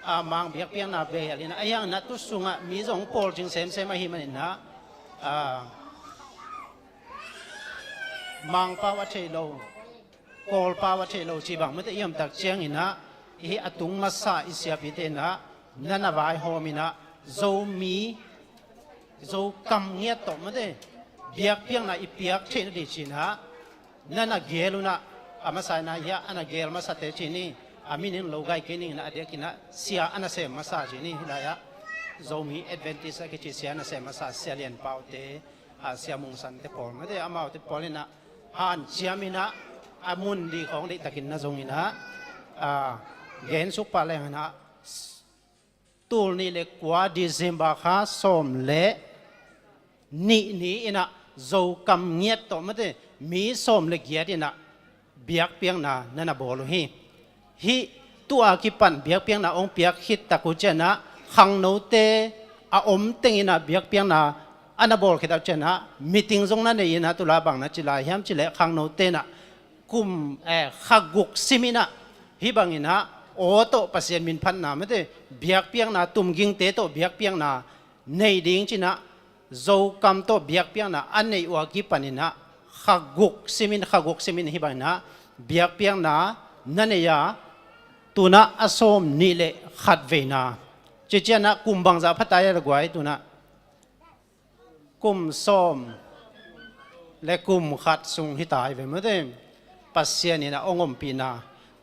a, mang biakpiakna beel inah a hianginah tu sungah mi zong pawlcing semsem ahi maninah, a, Mangpau a thei lo, Kawlpau a thei lo cih bang mite i omtak cianginah, i hih a tung masa i siapite inah, na na vaihawm inah, Zomi, Zokam ngiat tawh mite, biakpiakna i piak theihna ding ci-in ah, na na gel un ah, a masa in ah hiah a na gel masate ci ni, a min in lo gai kei ning in ah, a diakin ah sia a nasem masa ci ni, hih lai-ah Zomi Adventist a kici sia a nasem masa, Sia Lian Pau te, a, Sia Mung San te pawl, mate, amaute pawl in ah hanciam in ah, a mun ding khawng deihtakin na zong in ah, a, gen suk pah leng in ah, tul nih le kua December kha sawm le nih ni in ah Zokam ngiat tawh, mate, mi sawm le giat in ah biakpiakna na na bawl uh hi. Hih tu-a kipan biakpiakna hong piak khit tak uh ciang ah, khangnote a om teng in ah biakpiakna a na bawl khit tak uh ciang ah, meeting zong na nei in ah, tu lai bang na ci lai hiam cih leh, khangnote in ah kum, eh, kha guk sim in ah, hih bang in ah aw tawh Pasian min phatna, mate, biakpiakna, tumgingte tawh biakpiakna nei ding ci-in ah, Zokam tawh biakpiakna a neih uh a kipan in ah, kha guk sim in, kha guk sim in hih bang in ah biakpiakna na nei a, tu-in ah a sawm nih le khat veina. Ci ciang ah kum bangzah pha ta hiam le guai, tu-in ah kum sawm le kum khat sung hi ta hi ve, mate. Pasian in ah hong ompihna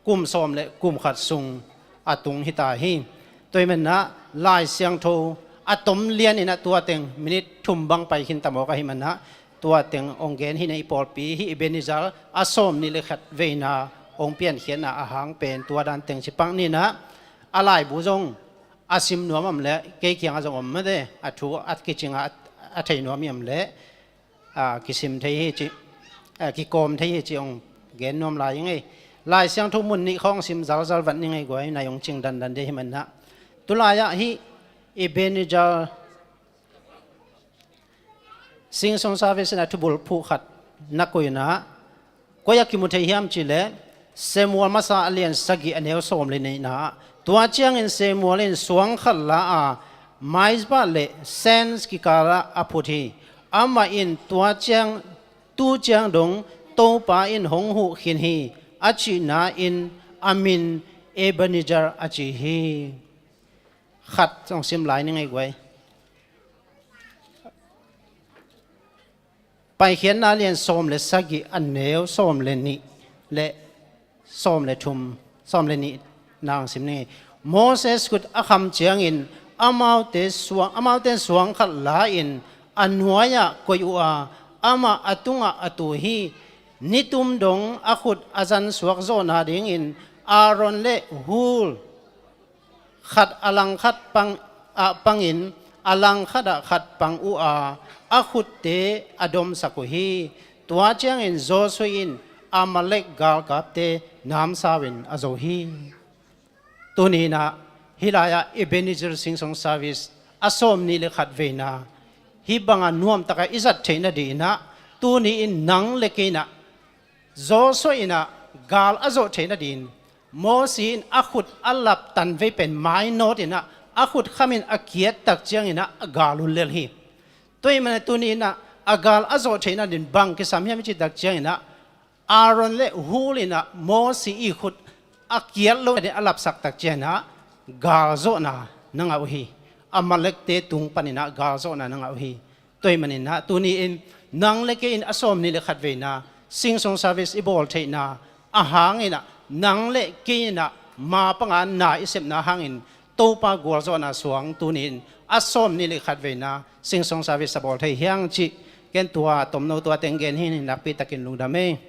kum sawm le kum khat sung a tung hi ta hi. Tua ahih manin ah Lai Siangtho a tom lian in ah tua teng minit thum bang pai khin ta mawk ahih manin ah, tua teng hong gen hi in ah, i pawlpi hih Ebenezer a sawm nih le khat veina hong piankhiatna a hang pen tua dan teng ci pak ni in ah, a laibu zong a sim nuam om leh, kei kiangah zong om, mate, a thu a kicing a, a thei nuam i om leh, a, kisim thei hi ci, a, kikawm thei hi ci hong gen nuam lai ing ei. Lai Siangtho mun nih khawng sim zalzal vat ning ei guai, nai hong cing dandan ding ahih manin ah. Tu lai-ah hih Ebenezer Sing Song Service in ah thubulphuh khat na koih in ah, koi ah kimu thei hiam cih leh, Samuel masa a lian sagih a neu sawm le nihna ah, tua ciangin Samuel in suang khat la a, Mizpah le Shen kikalah a phut hi. Amah in tua ciang, tu ciang dong Topa in hong huh khin hi, a cihna in a min Ebenezer a ci hi. Khat zong sim lai ning ei guai. Paikhiatna lian sawm le sagih a neu sawm le nih le sawm le thum, sawm le nih nang sim ni. Moses khut a kham ciangin amaute suang, amaute suang khat la-in a nuai-ah koih uh a, amah a tungah a tu hi. Nitum dong a khut a zan suak zawh nadingin Aaron le Hur, khat a langkhat pang, ah, pangin, a langkhat ah khat pang uh a, a khutte a domsak uh hi. Tua ciangin Joshua in Amalek galkapte namsau in a zo hi. Tuni-in ah hih lai-ah Ebenezer Sing Song Service a sawm nih le khat veina hih banga nuamtaka i zat theih nadingin ah, tuni-in nang le kei in ah Joshua in ah gal a zawh theih nadingin, Moses in a khut a lap tanvei pen mainawt in ah, a khut khamin a kiat tak ciangin ah a gal uh lel hi. Tua ahih manin tuni-in ah a gal a zawh theih nadingin bang kisam hiam i cih tak ciangin ah, Aaron le Hur in ah Moses i khut a kiat lo in a lapsak tak ciangin ah galzawhna na ngah uh hi. Amalekte tung panin ah galzawhna na ngah uh hi. Tua ahih manin ah tuni-in nang le kei in a sawm nih le khat veina Sing Song Service i bawl theihna a hangin ah, nang le kei in ah ma panga na i sepna hangin Topa gualzawhna suang tuni-in a sawm nih le khat veina Sing Song Service a bawl thei hi hang cih ken tua tomno tua teng gen hi ing. Nakpi takin lungdam ei.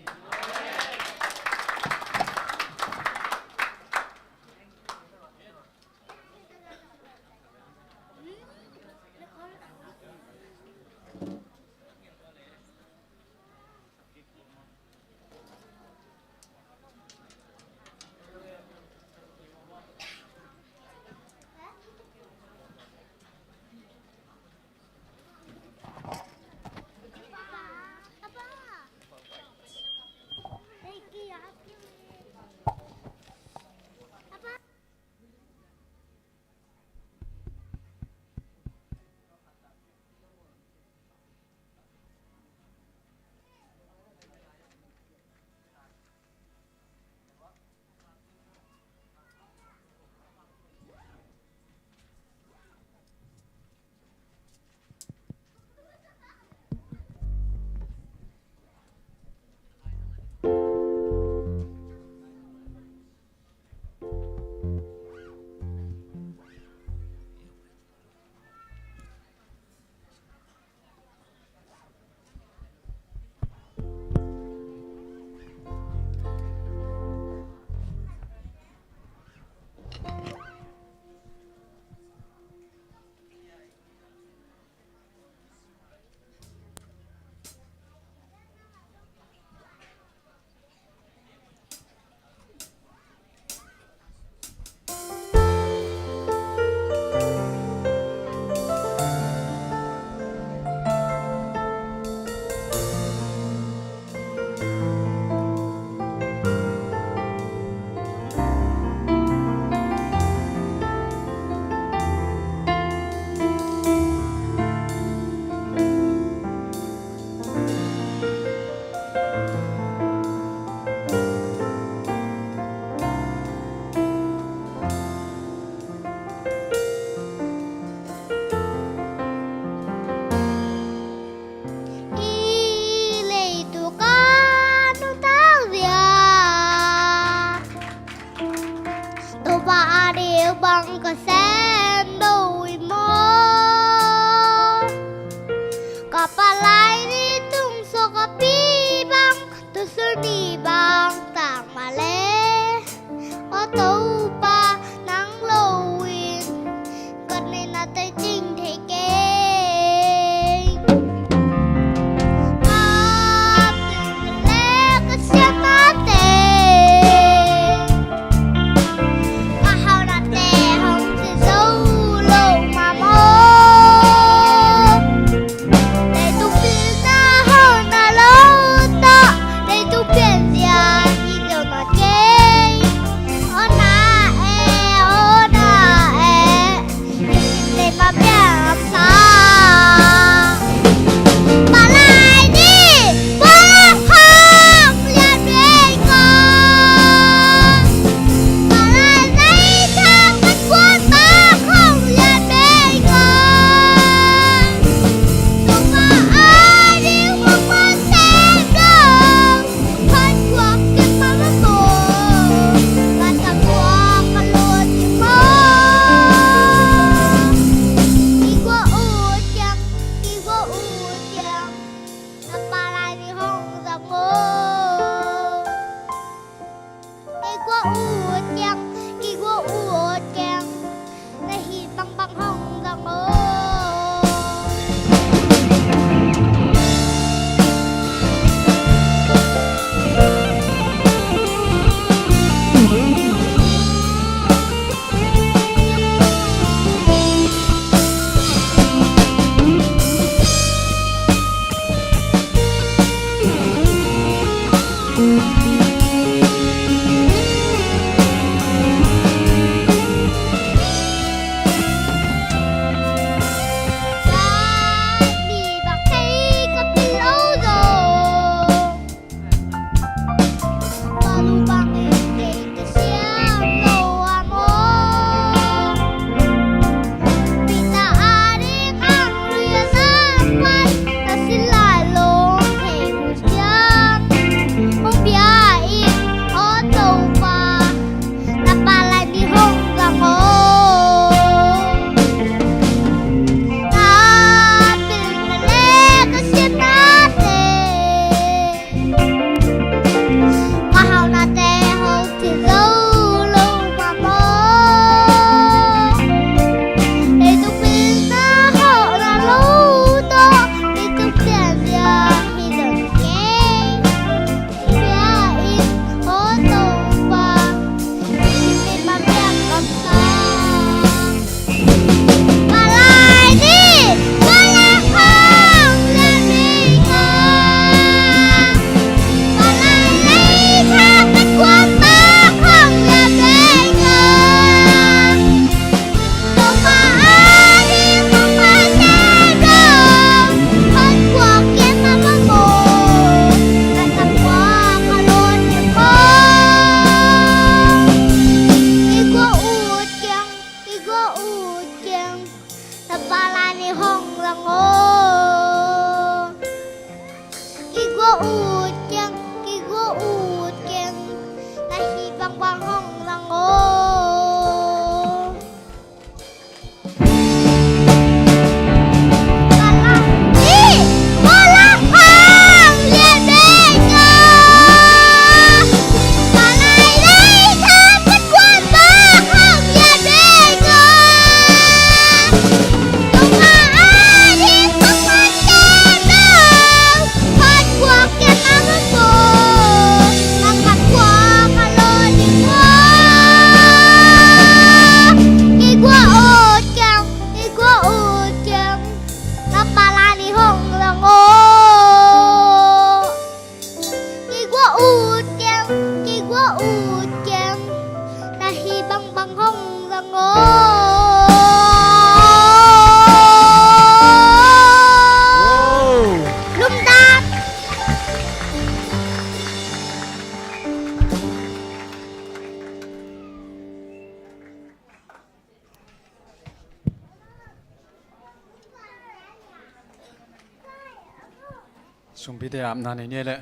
Sumpite apna nei ni e leh.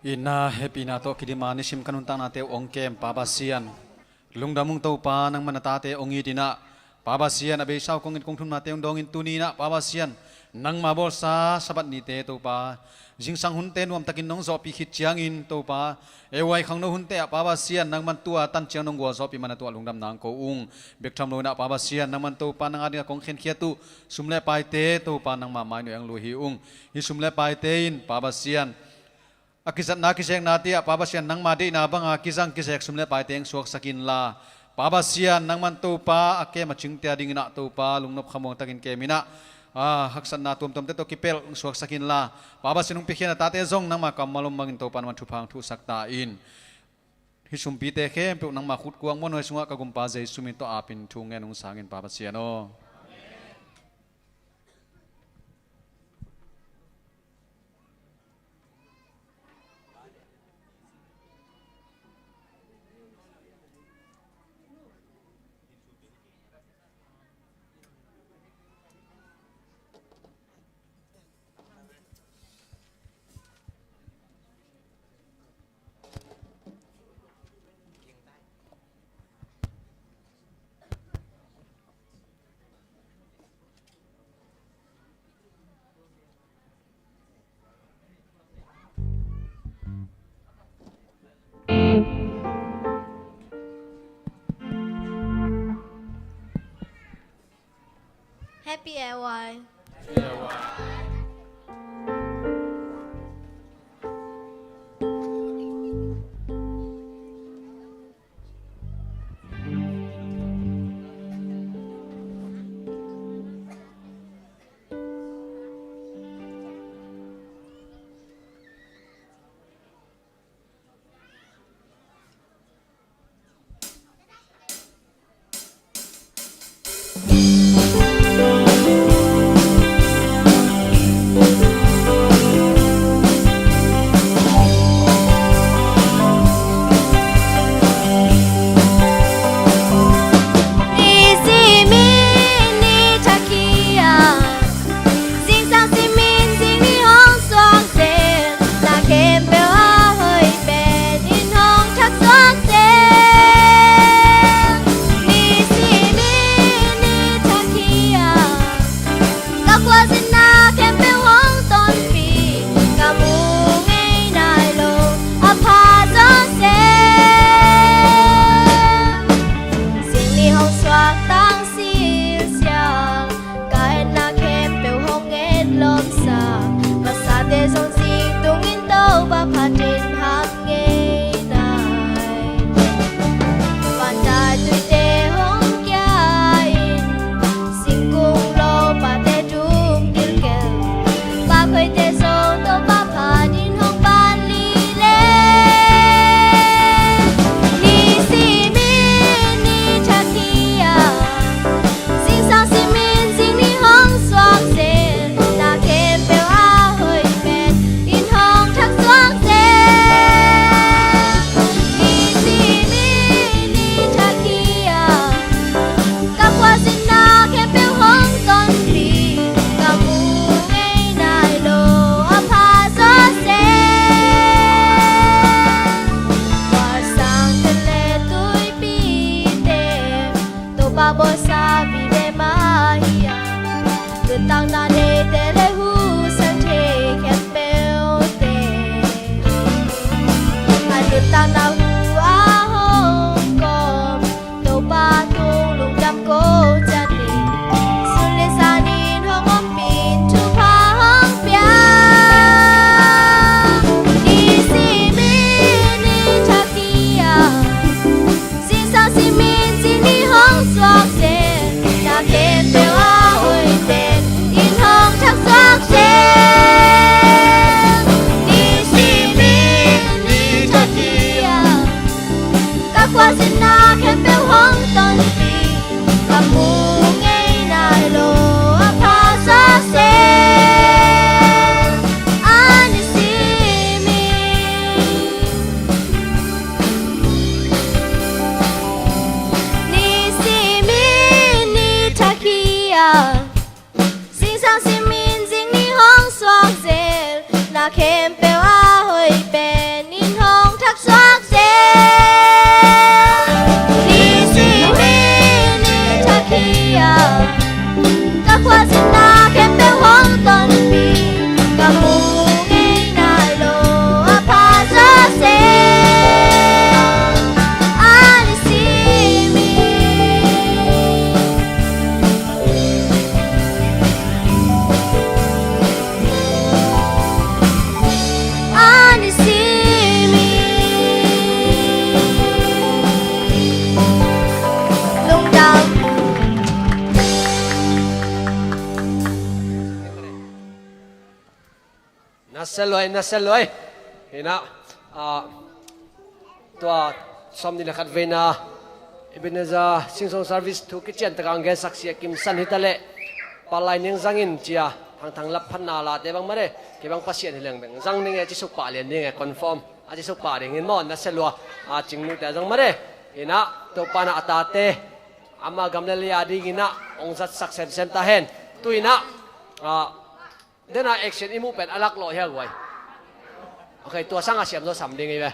Itna hehpihna tawh kidima nisim ka nuntaknate uh hong kem Pa Pasian. Lungdam ung Topa, nangman na tate hong it in ah, Pa Pasian, a beisa uh kong it kong thumnate hong dawng in tuni in ah Pa Pasian, nangma bawlsa Sabbath nite Topa, zingsang hunte nuamtakin nong zawhpih khit ciangin Topa, A Y khangno hunte ah Pa Pasian, nangman tua tan ciang nong gualzawhpih manin tua lungdam nang ko ung. Bek tham lo in ah Pa Pasian, nangman Topa nang adingin kong khenkhiat uh sum le paite Topa nangma mai nuai ah hong lui hi ung. Hih sum le paite in Pa Pasian, a kizatna kizeknate ah Pa Pasian, nangma deihna banga kizang kizek sum le paite hong suaksak inla, Pa Pasian, nangman Topa a kem a cingte adingin ah Topa lungnop khamuang takin kem in ah, a haksatna tuamtuamte tawh kipelh hong suaksak inla, Pa Pasian, hong piakhia na tate zong nangma kammal om bangin Topa nangman thupha hong thuhsak ta in. Hih sumpite khempeuh nangma khutkuang muanhuai sungah ka Gumpa Jesu min tawh apin thu ngen hong sang in Pa Pasian aw. Happy A Y. Sia luai, na sia luai. Hi na, ah, tua sawmnih le khat veina Ebenezer Sing Song Service thu kician taka ang gensak sia kimsan hi ta leh, palai ning zangin cia, thangthang lap phatna late bang mare, kei bang Pasian hi leng beng zang ning e, ci suk pah lian ning e, confirm a ci suk pah ding in maw, na sia lua, a cing nute zang mare. Hi na, Topa na a tate, ama gam le lei a dingin ah hong zatsak semsem ta hen. Tu in ah, ah, dena action i muh pen a lak lawh hia guai. Ok, tua sang a siam zaw sam ding i ve.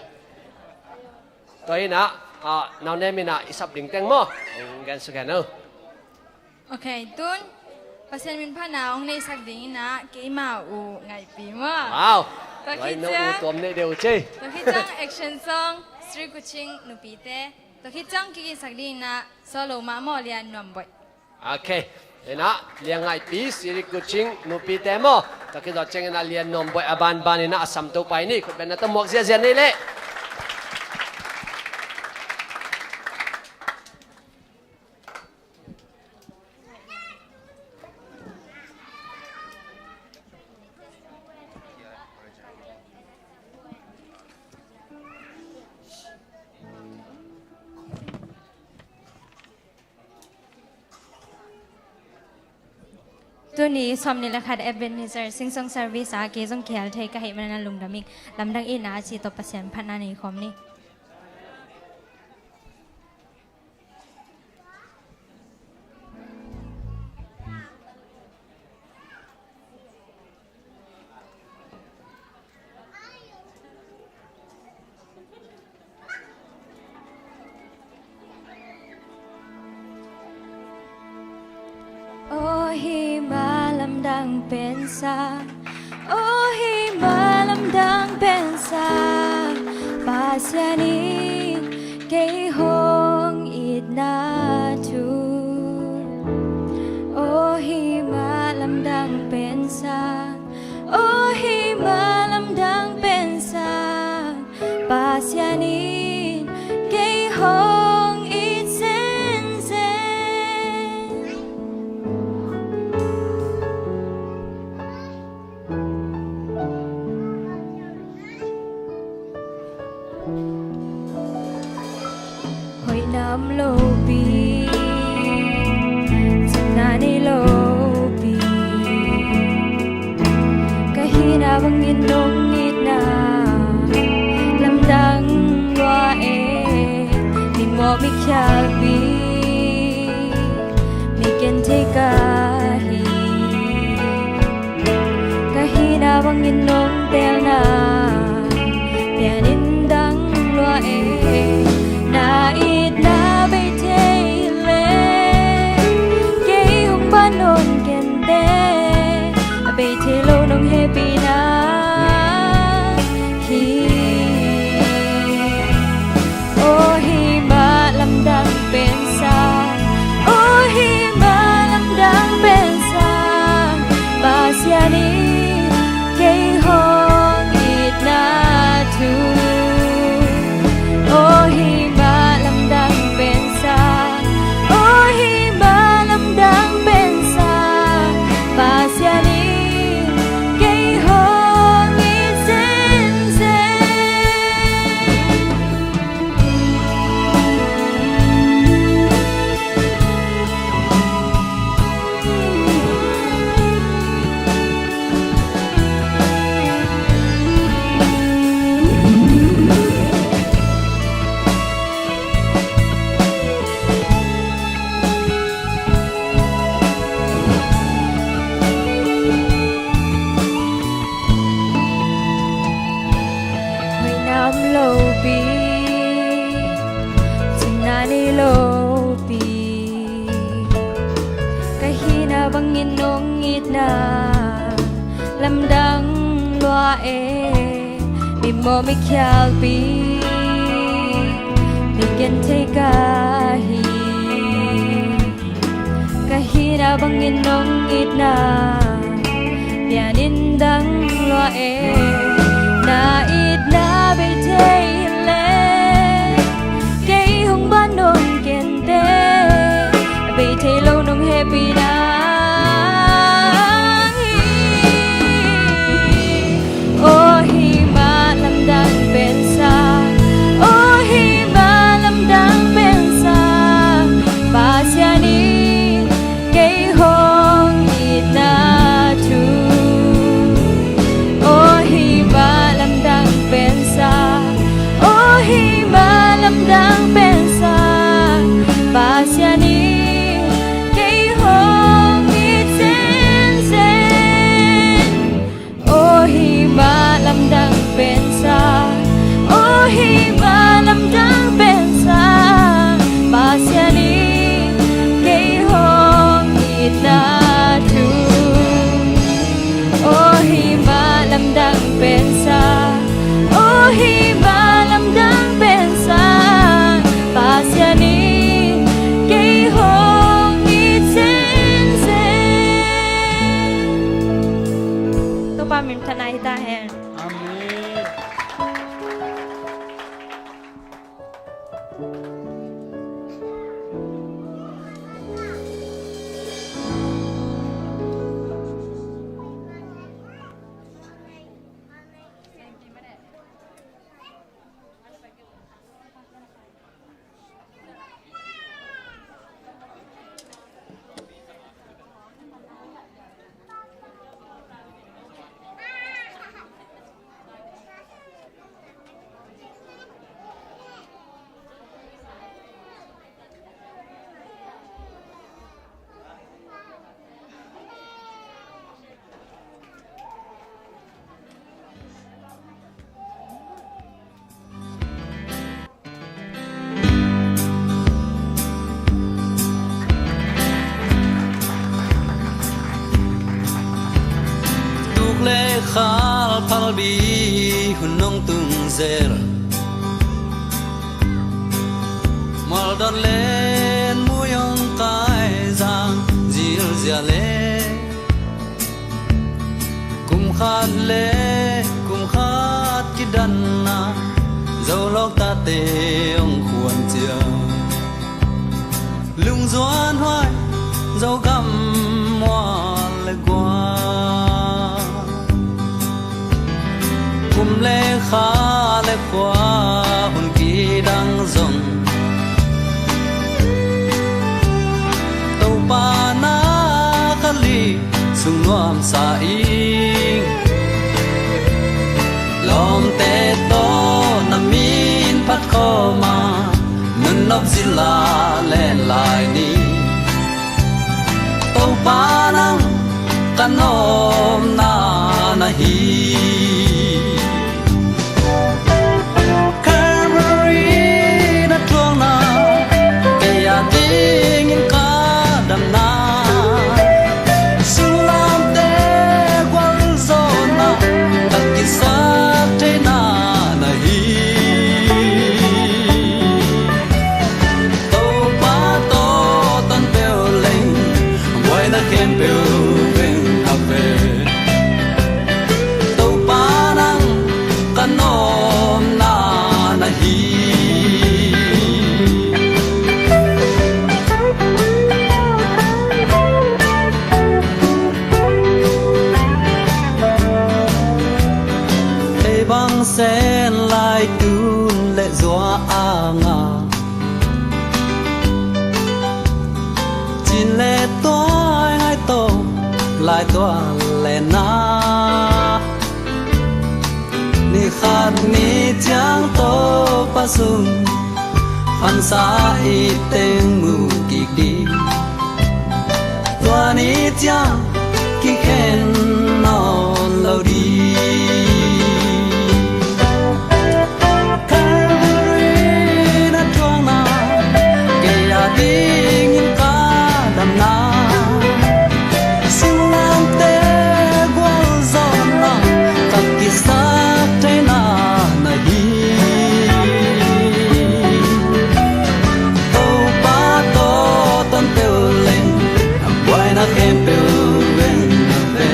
Tua in ah, ah, nau nem in ah i sap ding teng maw? Hong gen suk hen o. Ok, tun Pasian min phatna hong neihsak ding in ah keima uh ngaihpi maw? Wow. Tua khit ciang, tuam neih deuh cei. Tua khit ciang action song, Sri Kuching nupite. Tua khit ciang kiginsak ding in ah solo mah maw, Lian Nuam Boih. Ok. Hi na, Lian Ngaihpi, Sri Kuching nupite maw? Tua khit zawh ciangin ah Lian Nuam Boih a banban in ah a sam to pai ni, khut beng na tawh muak ziahziah ni leh. Tuni sawmnih le khat Ebenezer Sing Song Service ah kei zong kihel thei ka hih manin ah lungdam ing. Lamdang itna a ci tawh Pasian phatna nei khawm ni. Aw hih mah lamdang pensa, aw hih mah lamdang pensa, Pasian in kei hong itna thu. Aw hih mah lamdang pensa, aw hih mah lamdang pensa, Pasian in kei hong it zenzen. Hoihna om lopi, cimna nei lopi, ka hihna bangin nong itna lamdang lua e. Mimawh mikhialpi, mi genthei ka hi. Ka hihna bangin nong telna pianin dang lua e. Na itna bei thei le kei hong ban nong kente, a bei thei lo nong hehpihna hi. Aw hih mah lamdang pensa, aw hih mah lamdang pensa, Pasian in kei hong itna thu. Aw hih mah lamdang pensa, aw hih mah lamdang pensa, Pasian in kei hong it zenzen. Hoihna om lopi, cimna nei lopi, ka hihna bangin nong itna lamdang lua e. Mimawh mikhialpi, mi genthei ka hi. Ka hihna bangin nong itna pianin dang lua e. Na itna bei thei le kei hong ban nong kente, bei thei lo nong hehpihna hi. Pi hun nong tung zel, mual don len mui ong kai zang zil zia le, kum khat le kum khat kidanna, Zolawng tate ong khuan cia. Lungzuan huai, Zogam mual le gual, kum le kha le khua hun kidang zong, Topa na kha li sung nuamsa ing. Lawmte tawh na min phat khawm a, nunop zila len lai ni. Topa nang ka nawmna na hi. Calvary na thuakna, kei a dingin ka damna, sunglamte gualzawhna, ka kisak theihna na hi. Topa tawh tan peuh leng, buaina khempeuh veng a ve. Topa nang ka nawmna na hi. Ei bang sen lai tun le zua a nga, cin le tuai ngai tawh lai tual le na, ni khat ni ciang Topa sung phansa i teng mu kik ding. Tua ni ciang kikhen nawn lo ding. Calvary na thuakna, kei a dingin ka damna, sunglamte gualzawhna, ka kisak theihna na hi. Topa tawh tan peuh leng, a buaina khempeuh veng a ve.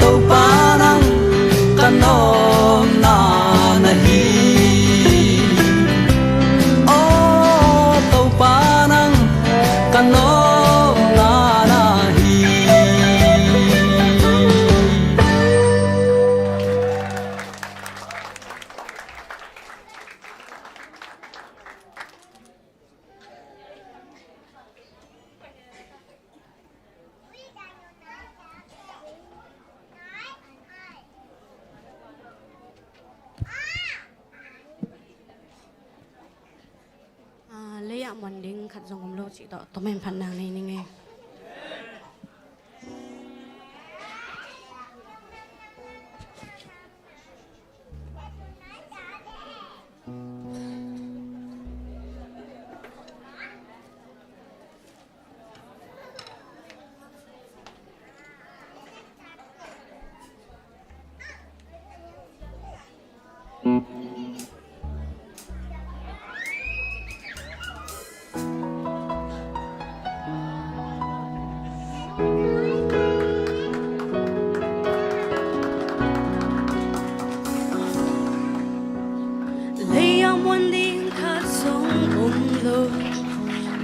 Topa nang ka nawmna na hi. Aw Topa nang ka nawmna na hi. Ah, lei ah muan ding khat zong om lo cih tawh, tawm en phatna nei ning ei. Lei ah muan ding khat zong om lo,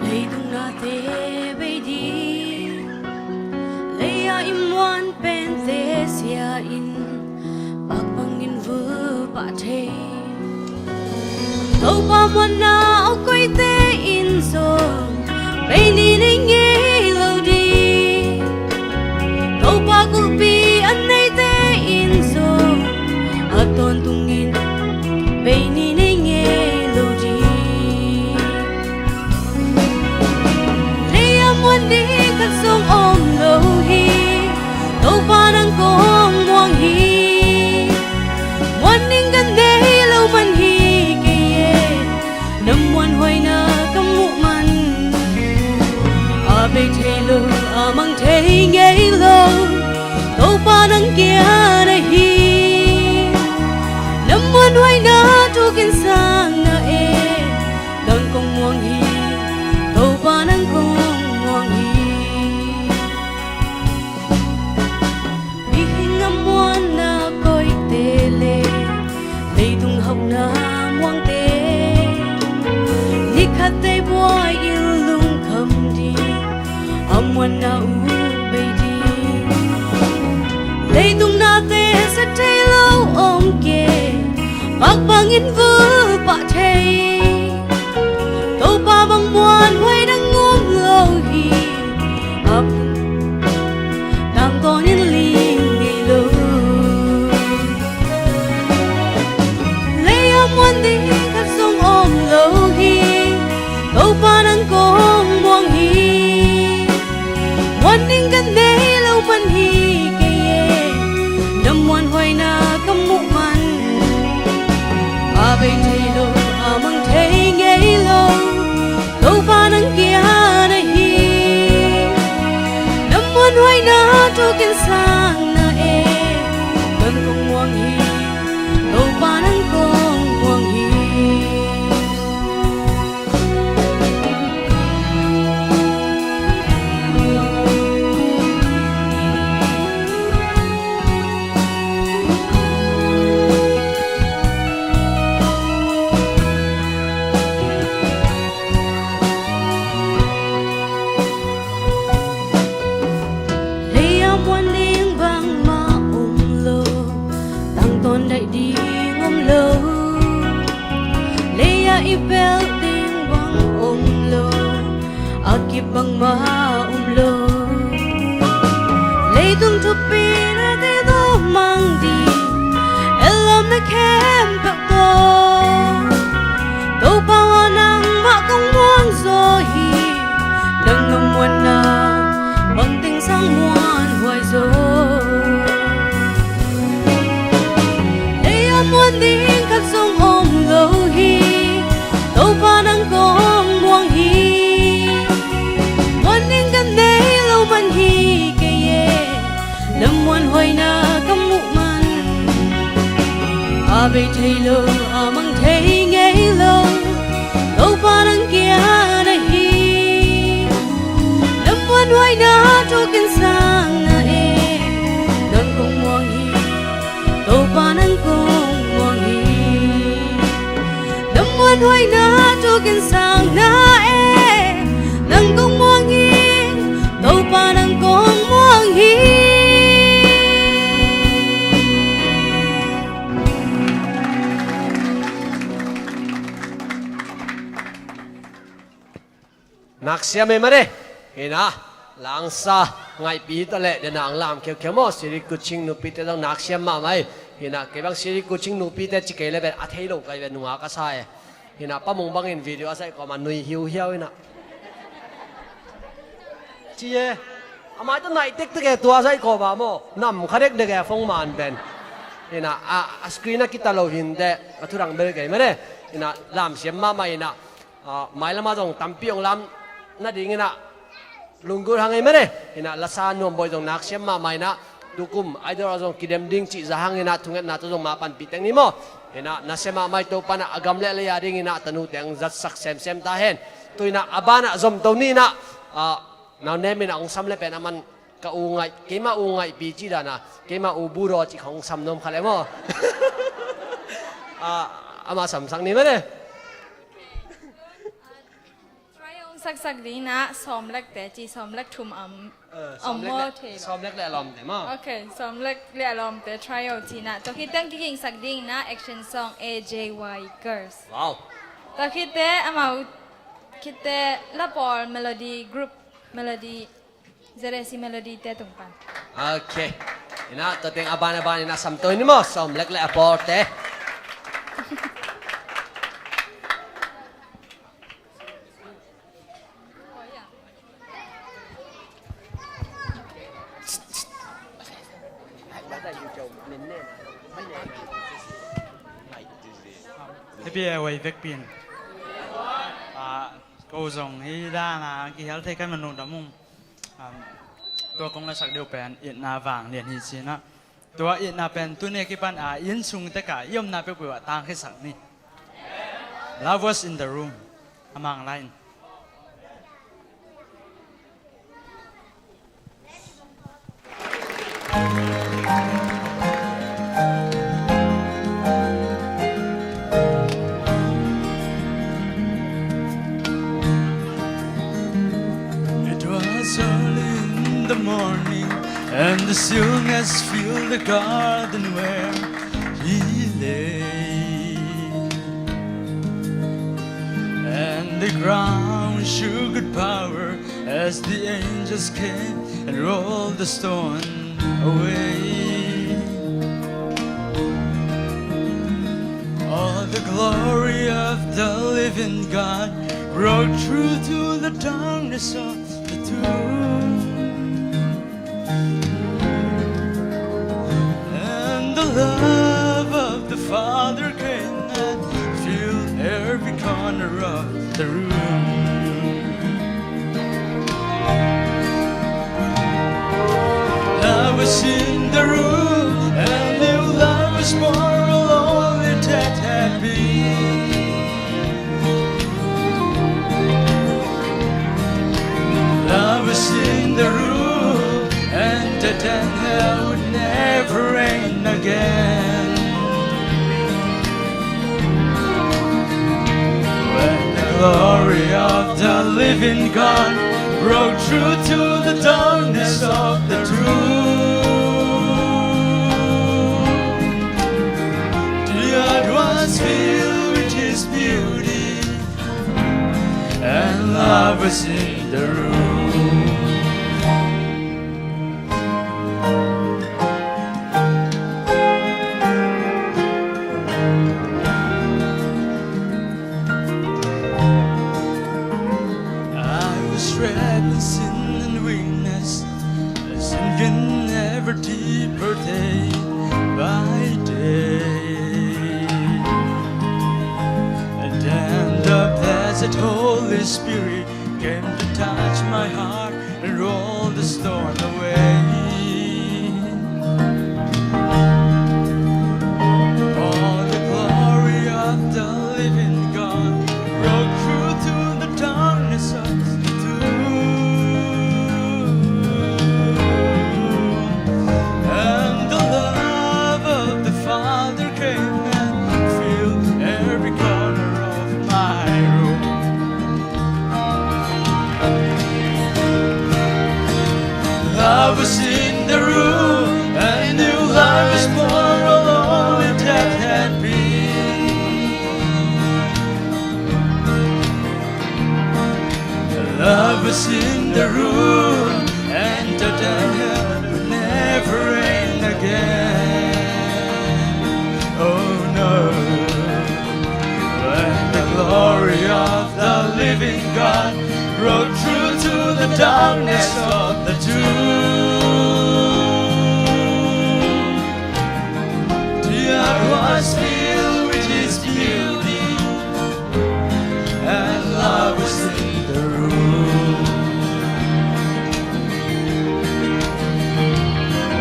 leitung nate bei ding. Lei ah i muan pente sia in, pak bangin vul pah thei. Topa muanna a koite in zong bei ni nei ngei lo ding. Topa gulpi a neite in zong a tawntungin bei ni nei ngei lo ding. Lei ah muan ding khat zong om lo hi. Topa nang kong muang hi. Muan ding ka nei lo man hi kei e. Na muanhuaina ka muh man, a Vul pah thei, Topa bang muanhuai dang om lo hi. Ap, tangtawn in ling ngei lo. Lei-ah muan ding khat zong om lo hi. Topa nang kong muang hi. Muan ding ka nei lo man hi kei e, na muanhuaina ka muh man. A bei thei lo, a mang thei ngei lo, Topa nang kia na hi. Na muanhuaina tukin sang na e, nang kong muang hi. Topa nang kong muang hi. Lei-ah muan ding bangmah om lo, tangtawn daih ding om lo. Lei-ah i pelh ding bang om lo, a kip bangmah om lo. Leitung thupi na te tawh mang ding, ellawm na khempeuh tawh, Topa aw nangmah kong muang zaw hi. Nang na muanna bangteng sang muanhuai zaw. Lei-ah muan ding khat zong om lo hi. Topa nang kong muang hi. Muan ding ka nei lo man hi kei e, na muanhuaina ka muh man. A bei thei lo, a mang thei ngei lo, Topa nang kia na hi. Na muanhuaina tukin sang na e, nang kong muang hi. Topa nang kong muang hi. Na muanhuaina tukin sang na e, nang kong muang hi. Topa nang kong muang hi. Naksiam ei mane. Hi na, langsa ngaihpi ta leh, dena ang lam khiakhia maw, Siri Kuching nupite zong naksiam mahmah ei. Hi na, kei bang Siri Kuching nupite ci kei le pen a thei lo kai ve, nunga ka sa e. Hi na, Pa Mung bangin video a zaih kawma nui hiuhiau hi na. Ci e, a mai tawh naih tektek e, tua zaih kawma maw, nam kha dekdek e, phone man pen. Hi na, a, a screen a kita lo hinteh, a thudang bel kei mane. Hi na, lamsiam mahmah hi na. Ah, mailamah zong tampi hong lam nadingin ah lunggulh hang ei mane. Hi na, lasa nuam bawi zong naksiam mahmah hi na. Tukum Idol ah zong kidem ding cih za hangin ah thungetna tawh zong mah panpih teng ni maw. Hi na, nasia mahmah ei, Topa in ah a gam le a lei a dingin ah tanute hong zatsak semsem ta hen. Tu in ah a banah zom to ni in ah, ah, nau nem in ah hong sam le pen a man ka u ngaih, keima u ngaihpi cih dan a, keima u budaw cih khong sam nuam kha le maw. Ah, amah samsak ni mane. Try hong saksak ding na, sawmlekte ci, sawmlek thum om, eh, om sawmlek maw le, thei lo. Sawmlek le a lawmte maw? Ok, sawmlek le a lawmte, try hong ci na. Tua khit teng kigingsak ding na, action song, A J Y Girls. Wow. Tua khit teh, amau khit teh, La Pawl Melody Group, Melody, Z A C Melody te tung pan. Ok. Hi na, tua teng a ban a ban in ah sam to ni maw, sawmlek le a pawlte. Happy a wei vekpi in. Ah, ko zong hi dan a kihel thei kan man lungdam ung. Um, tua kong lasak deuh pen itna vanglian hi ci na. Tua itna pen tuni a kipan a inn sung tek a i omna peuhpeuh ah tangkhiasak ni. Love was in the room. A mang lai in. It was early in the morning, and the stillness filled the garden where he lay. The ground shook with power as the angels came and rolled the stone away. Oh, the glory of the living God broke through to the darkness of the tomb. And the love of the Father came and filled every corner of the room. Love was in the room, and new love was born, all only that had been. Love was in the room, and death and hell would never reign again. When the glory of the living God broke through to the darkness of the tomb, the earth was filled with his beauty, and love was in the room. I was trapped in sin and weakness, sinking ever deeper day by day. And then the blessed Holy Spirit came to touch my heart and roll the stone away. Oh, the glory of the living God broke through to the darkness of the tomb. And the love of the Father came and filled every corner of my room. Love was in the room, and new life was born, all only that had been. Love was in the room, and the dead would never reign again. Oh no. When the glory of the living God broke through to the darkness of the tomb, the earth was filled with his beauty, and love was in the room.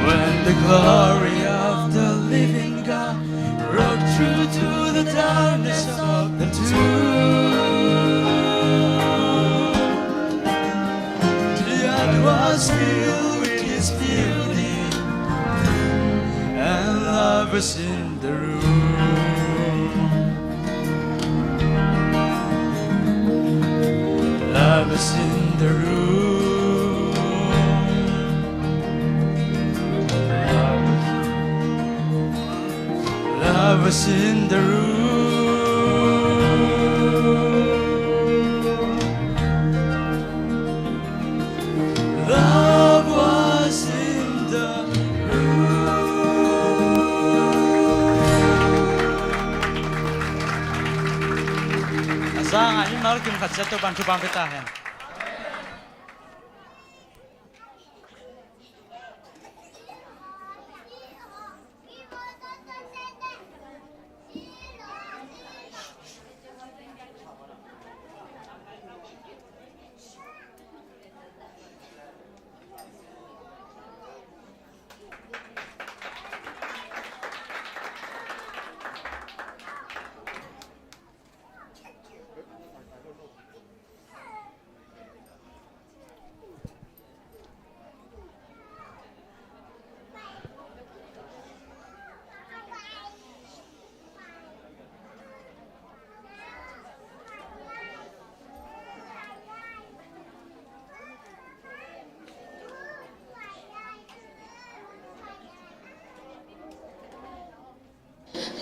When the glory of the living God broke through to the darkness of the tomb, the earth was filled with his beauty, and love was in the room. Love was in the room. Love was in the room. Love was in the room. A zangah mimal kim khat ciat Topa'n thupha pia ta hen.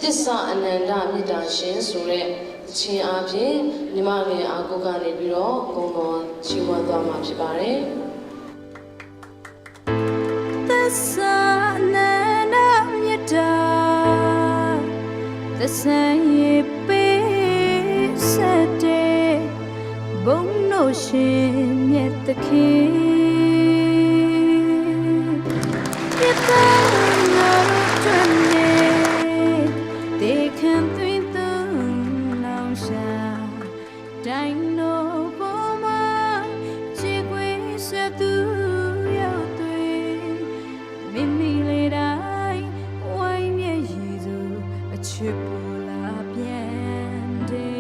Tisa ananda mi dangshin sure. ခြင်းအားဖြင့် ညီမငယ်အားကိုးကားနေပြီးတော့ ဂုဏ်တော်ချီးမွမ်းသွားမှာဖြစ်ပါတယ်။ သစ္စာနဲ့မေတ္တာ သစ္စာရေးပေးဆက်တဲ့ ဘုန်းတော်ရှင်မြတ်သခင် ပြစ်သားငါတို့အတွက်နဲ့ သေခံသွေးသွန်းလောင်ရှာ တိုင်းတော်ပေါ်မှာ ကြေကွေးဆက်သူရုပ်သွင်း မင်းမီးလေတိုင်း ဝိုင်းမျက်ရည်သူ အချစ်ပူလာပြန်တယ်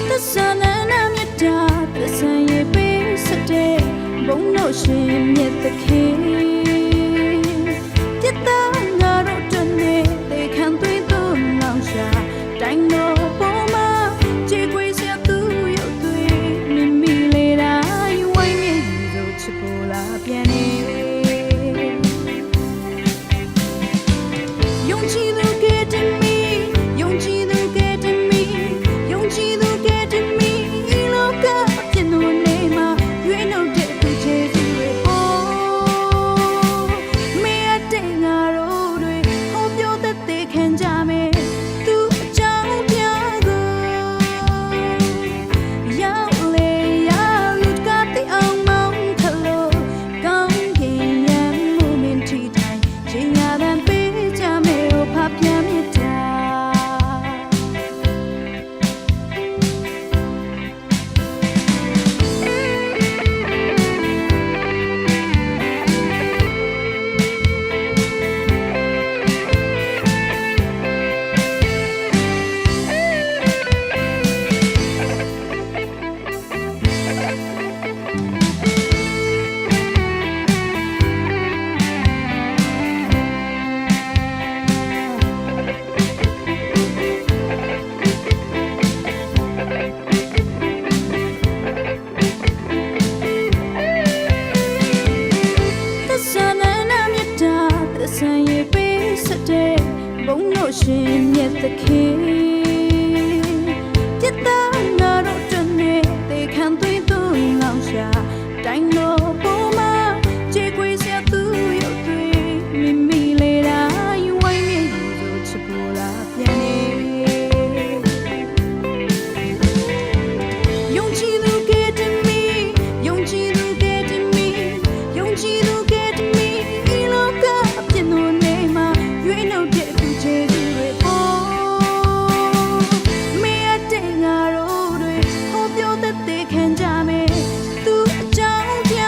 ။ သစ္စာနဲ့မေတ္တာ သစ္စာရေးပေးဆက်တဲ့ ဘုန်းတော်ရှင်မြတ်သခင် ပြစ်သားငါတို့အတွက်နဲ့ သေခံသွေးသွန်းလောင်ရှာ တိုင်းတော်ပေါ်မှာ ကြေကွေးစရာသူရုပ်သွင်း မင်းမီးလေတိုင်း ဝိုင်းမျက်ရည်သူ ချစ်ပူလာပြန်နေ။ ယုံကြည်သူကယ်တင်မည်၊ ယုံကြည်သူကယ်တင်မည်၊ ယုံကြည်သူကယ်တင်မည်။ ဒီလောကအပြစ်ဒဏ်ထဲမှ ရွေးနှုတ်တဲ့သူ ကျေးဇူးတွေပေါ်။ မင်းအတင့်ငါတို့တွေ ဟောပြောသက်သေခံကြမယ်။ သူ့အကြောင်းတရားကို ရောက်လေရာ လူတကာသိအောင် မောင်းခတ်လို့ ကောင်းကင်ယံမုန်မင်းထိတိုင်း ကြေညာသံပေးကြမယ်။ အို ဖခင်မေတ္တာ။ သစ္စာနဲ့မေတ္တာ သစ္စာရေးပေးဆက်တဲ့ ဘုန်းတော်ရှင်မြတ်သခင် ပြစ်သားငါတို့အတွက်နဲ့ သေခံသွေးသွန်းလောင်ရှာ တိုင်းတော်ပေါ်မှာ ကြေကွေးစရာသူရုပ်သွင်း မင်းမီးလေတိုင်း ဝိုင်းမျက်ရည်သူ ချစ်ပူလာပြန်နေ။ ယုံကြည်သူကယ်တင်မည်၊ ယုံကြည်သူကယ်တင်မည်၊ ယုံကြည်သူကယ်တင်မည်။ ဒီလောကအပြစ်ဒဏ်ထဲမှ ရွေးနှုတ်တဲ့သူ ကျေးဇူးတွေပေါ်။ မင်းအတင့်ငါတို့တွေ ဟောပြောသက်သေခံကြမယ်။ သူ့အကြောင်းပြ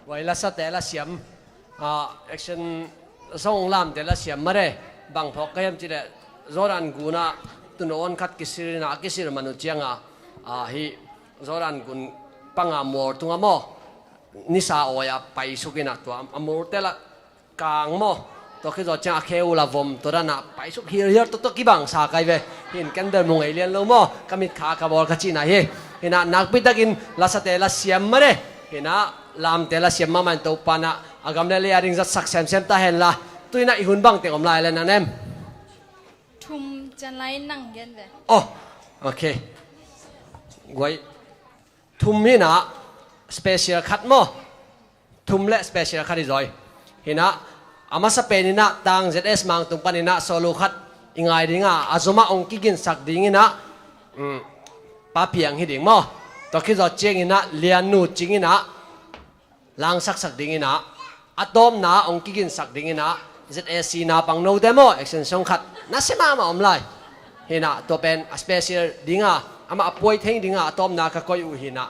Vai lasate la siam, ah, action song lamte la siam mare, bang phawk ka hiam cileh, Jordan gunah tunawn khat kisirina, a kisir manu cianga, ah, hi Jordan gun panga mual tunga maw, nisa awi-a paisuk ina tua a mualte la kang maw. Tua khit zawh ciang a khe uh la vom tua dana paisuk hirhiar tua tua kibang sa kai ve. Hin candle mu ngei lian lo maw. Ka mitkha ka bawl ka cihna hi. Hina nakpi takin lasate la siam mare. Hina lamte la siam mahmah in Topa na a gam le lei a ding zatsak semsem ta henla. Tuina i hun bang teng om lai le nang nem. Thum cian lai nang gen ve. Oh, okay. Guai. Thum hina special khat maw. Thum le special khat hi zaw. Hina, a masa pen ina tang Z S Mang tung pan ina solo khat i ngai dinga, a zoma ong kiginsak ding ina, mm, Pa Piang hi ding maw. Tua khit zawh ciang ina, Liannu Cing ina, langsaksak ding ina, a tawpna ong kiginsak ding ina, Z A C na pang note maw, action song khat, na sia mahmah om lai. Hina, tua pen, a special dinga, ama a puai theng dinga, a tawpna ka koih uh hina,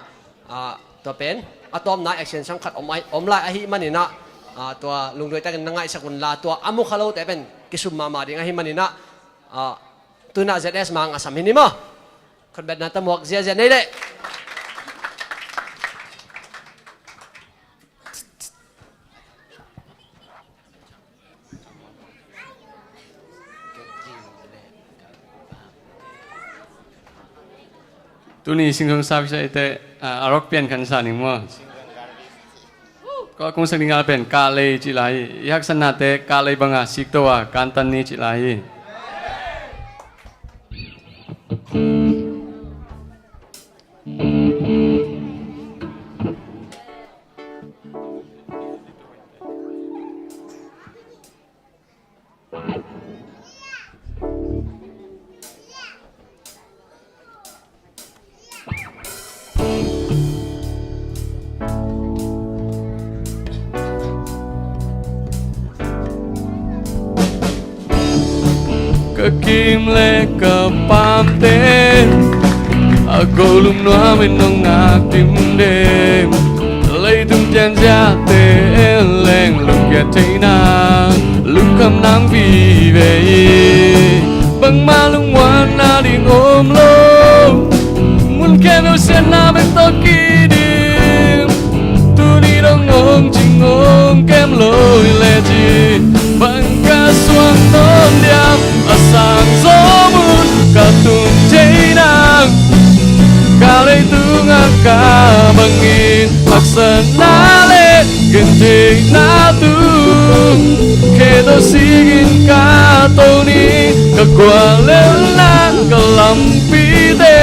ah, tua pen, a tawpna action song khat om, om lai ahih manin ah, ah, tua lungduai takin na ngaihsak unla, tua a mukha lote pen kisum mahmah ding ahih manin ah, ah, tu-in ah Z S Mang a sam hi ni maw. Khutbetna tamuak ziazia nei leh. Tuni sing song service ahih teh, ah, a rock pian khat sa ning maw. Kua kong sak ding a pen Kah Lei cih lai hi. I haksatnate Kah Lei banga sikto a kantan ni cih lai hi. Ka kim le ka pamte a golum nuam in hong ngak dimdem. Leitung pianziate en leng lungkia theihna lungkham nang vive hi. Bangmah lungmuanna ding om lo, mun khempeuh siatna bek tawh kidim. Tuni dong hong cing hong kem lo hi lecin, bang ka suang nawn diam? A sang zaw mun ka tung thei nang. Ka leitung a ka bangin haksatna le gentheihna tung, khe tawh sikin ka to ni. Ka guallelhna ka lampite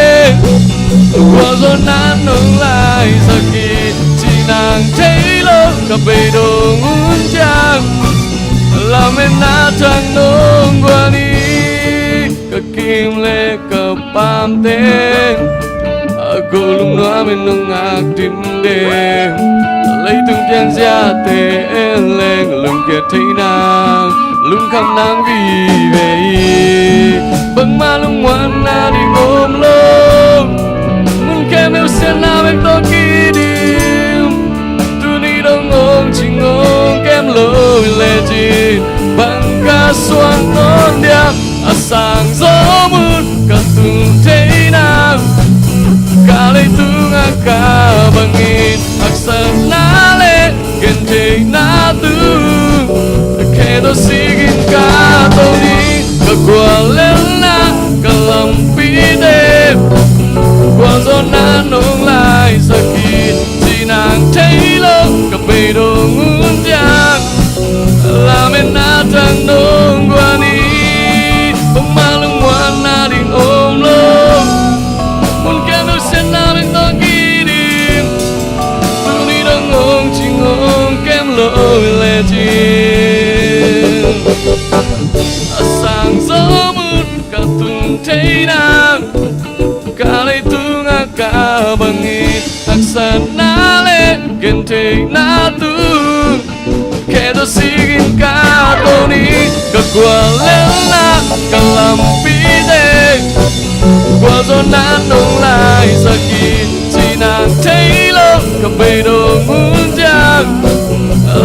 gualzawhna nong laisak hi. Cinang thei lo ka bei dong un ciang, lametna thang nong guan hi. Ka kim le ka pamte a golum nuam in hong ngak dimdem. Leitung pianziate en leng lungkia theihna lungkham nang vive hi. Bangmah lungmuanna ding om lo, mun khempeuh siatna bek tawh kidim. Tuni dong hong cing hong kem lo hi lecin, bang ka suang nawn diam? A sang zaw mun ka tung thei nang. Ka leitung a ka bangin haksatna le gentheihna tung, khe tawh sikin ka to ni. Ka guallelhna ka lampite gualzawhna nong laisak hi. Cinang thei lo ka bei dong un ciang, lametna thang nong guan hi. Bangmah lungmuanna ding om lo, mun khempeuh siatna bek tawh kidim. Tuni dong hong cing hong kem lo hi lecin, a sang zaw mun ka tung thei nang. Ka leitung a ka bangin haksatna le gentheihna tung, khe tawh sikin ka to ni. Ka guallelhna ka lampite gualzawhna nong laisak hi. Cinang thei lo ka bei dong un ciang,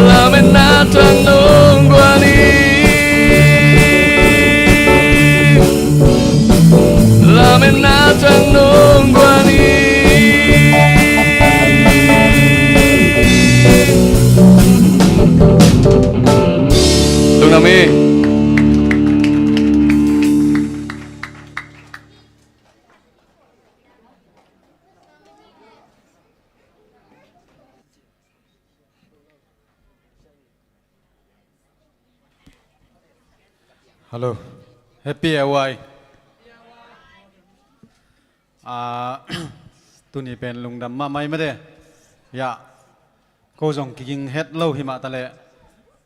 lametna thang nong guan hi. Lametna thang nong guan hi. Lungdam hi. Hello. Happy A Y. Ah, tuni pen lungdam mahmah hi mate. Ya. Ko zong kiging het lo hi mah taleh,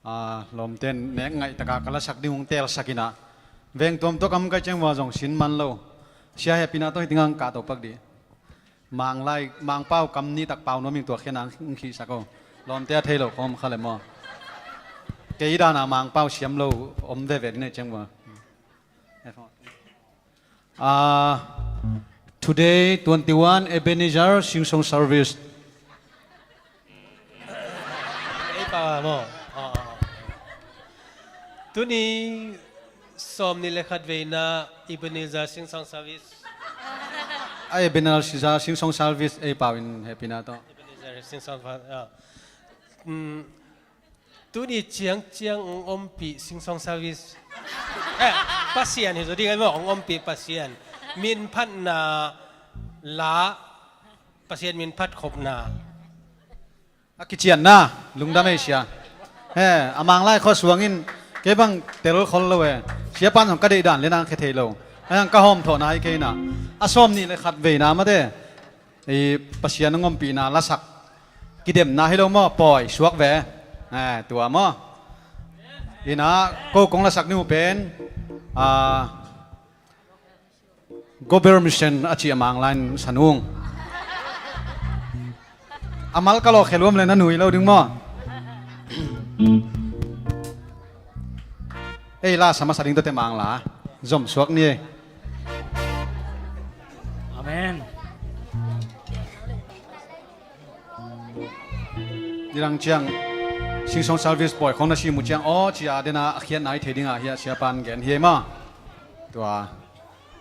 ah, lawmten nek ngaih taka ka lasak ding hong telsak inah, veng tuam tawh kam kai ciang vua zong sin man lo. Sia Happy na tawh hi ding ang kah to pak dih. Mang lai, Mangpau kam ni tak pau nuam ing, tua khian ang khihsak o. Lawmte a thei lo khawm kha le maw. Kei dana Mangpau siam lo om veve ding nei ciang vua. Ah, today, twenty-one Ebenezer Sing Song Service. Maw. Tuni sawm nih le khat veina Ebenezer Sing Song Service. A Ebenezer Sing Song Service ei pau in hehpihna tawh. Ebenezer Sing Song Service. Tuni ciangciang ong ompih Sing Song Service. Eh, Pasian hi zaw ding a maw, ong ompih Pasian. Minphatna la, Pasian minphat khopna. A kicianna, lungdam ei sia. He, a Manglai khua suangin, kei bang tel khol lo e. Sia pan zong ka deih dan le nang khe thei lo. A yang ka hawm thawhna hi kei na. A sawm nih le khat veina mate. I Pasian a ngompihna lasak. Kidemna hi lo maw, pawi, suak ve. Eh, tua maw. Ina, ko kong lasak ni uh pen. Ah, Gober Mission a ci a Manglai in sanung. A mal ka lawh kheluam le na nui lo ding maw? Ei la sa masa ding tawte Mangla. Zom suak ni ei. Amen. Nidang ciang Sing Song Service pawi khong na sim uh ciang aw cia dena a khiatna i thei dingah hiah sia pan gen hi ei maw. Tua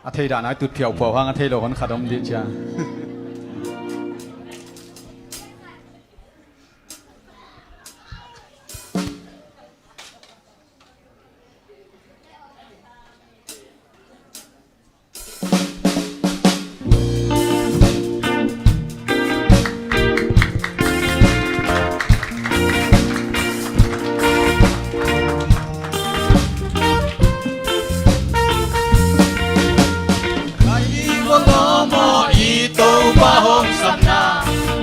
a thei dan ai tut phiau phuau hang a thei lo hon khat om dih cia. Ka i bawlawm aw i Topa hong sapna,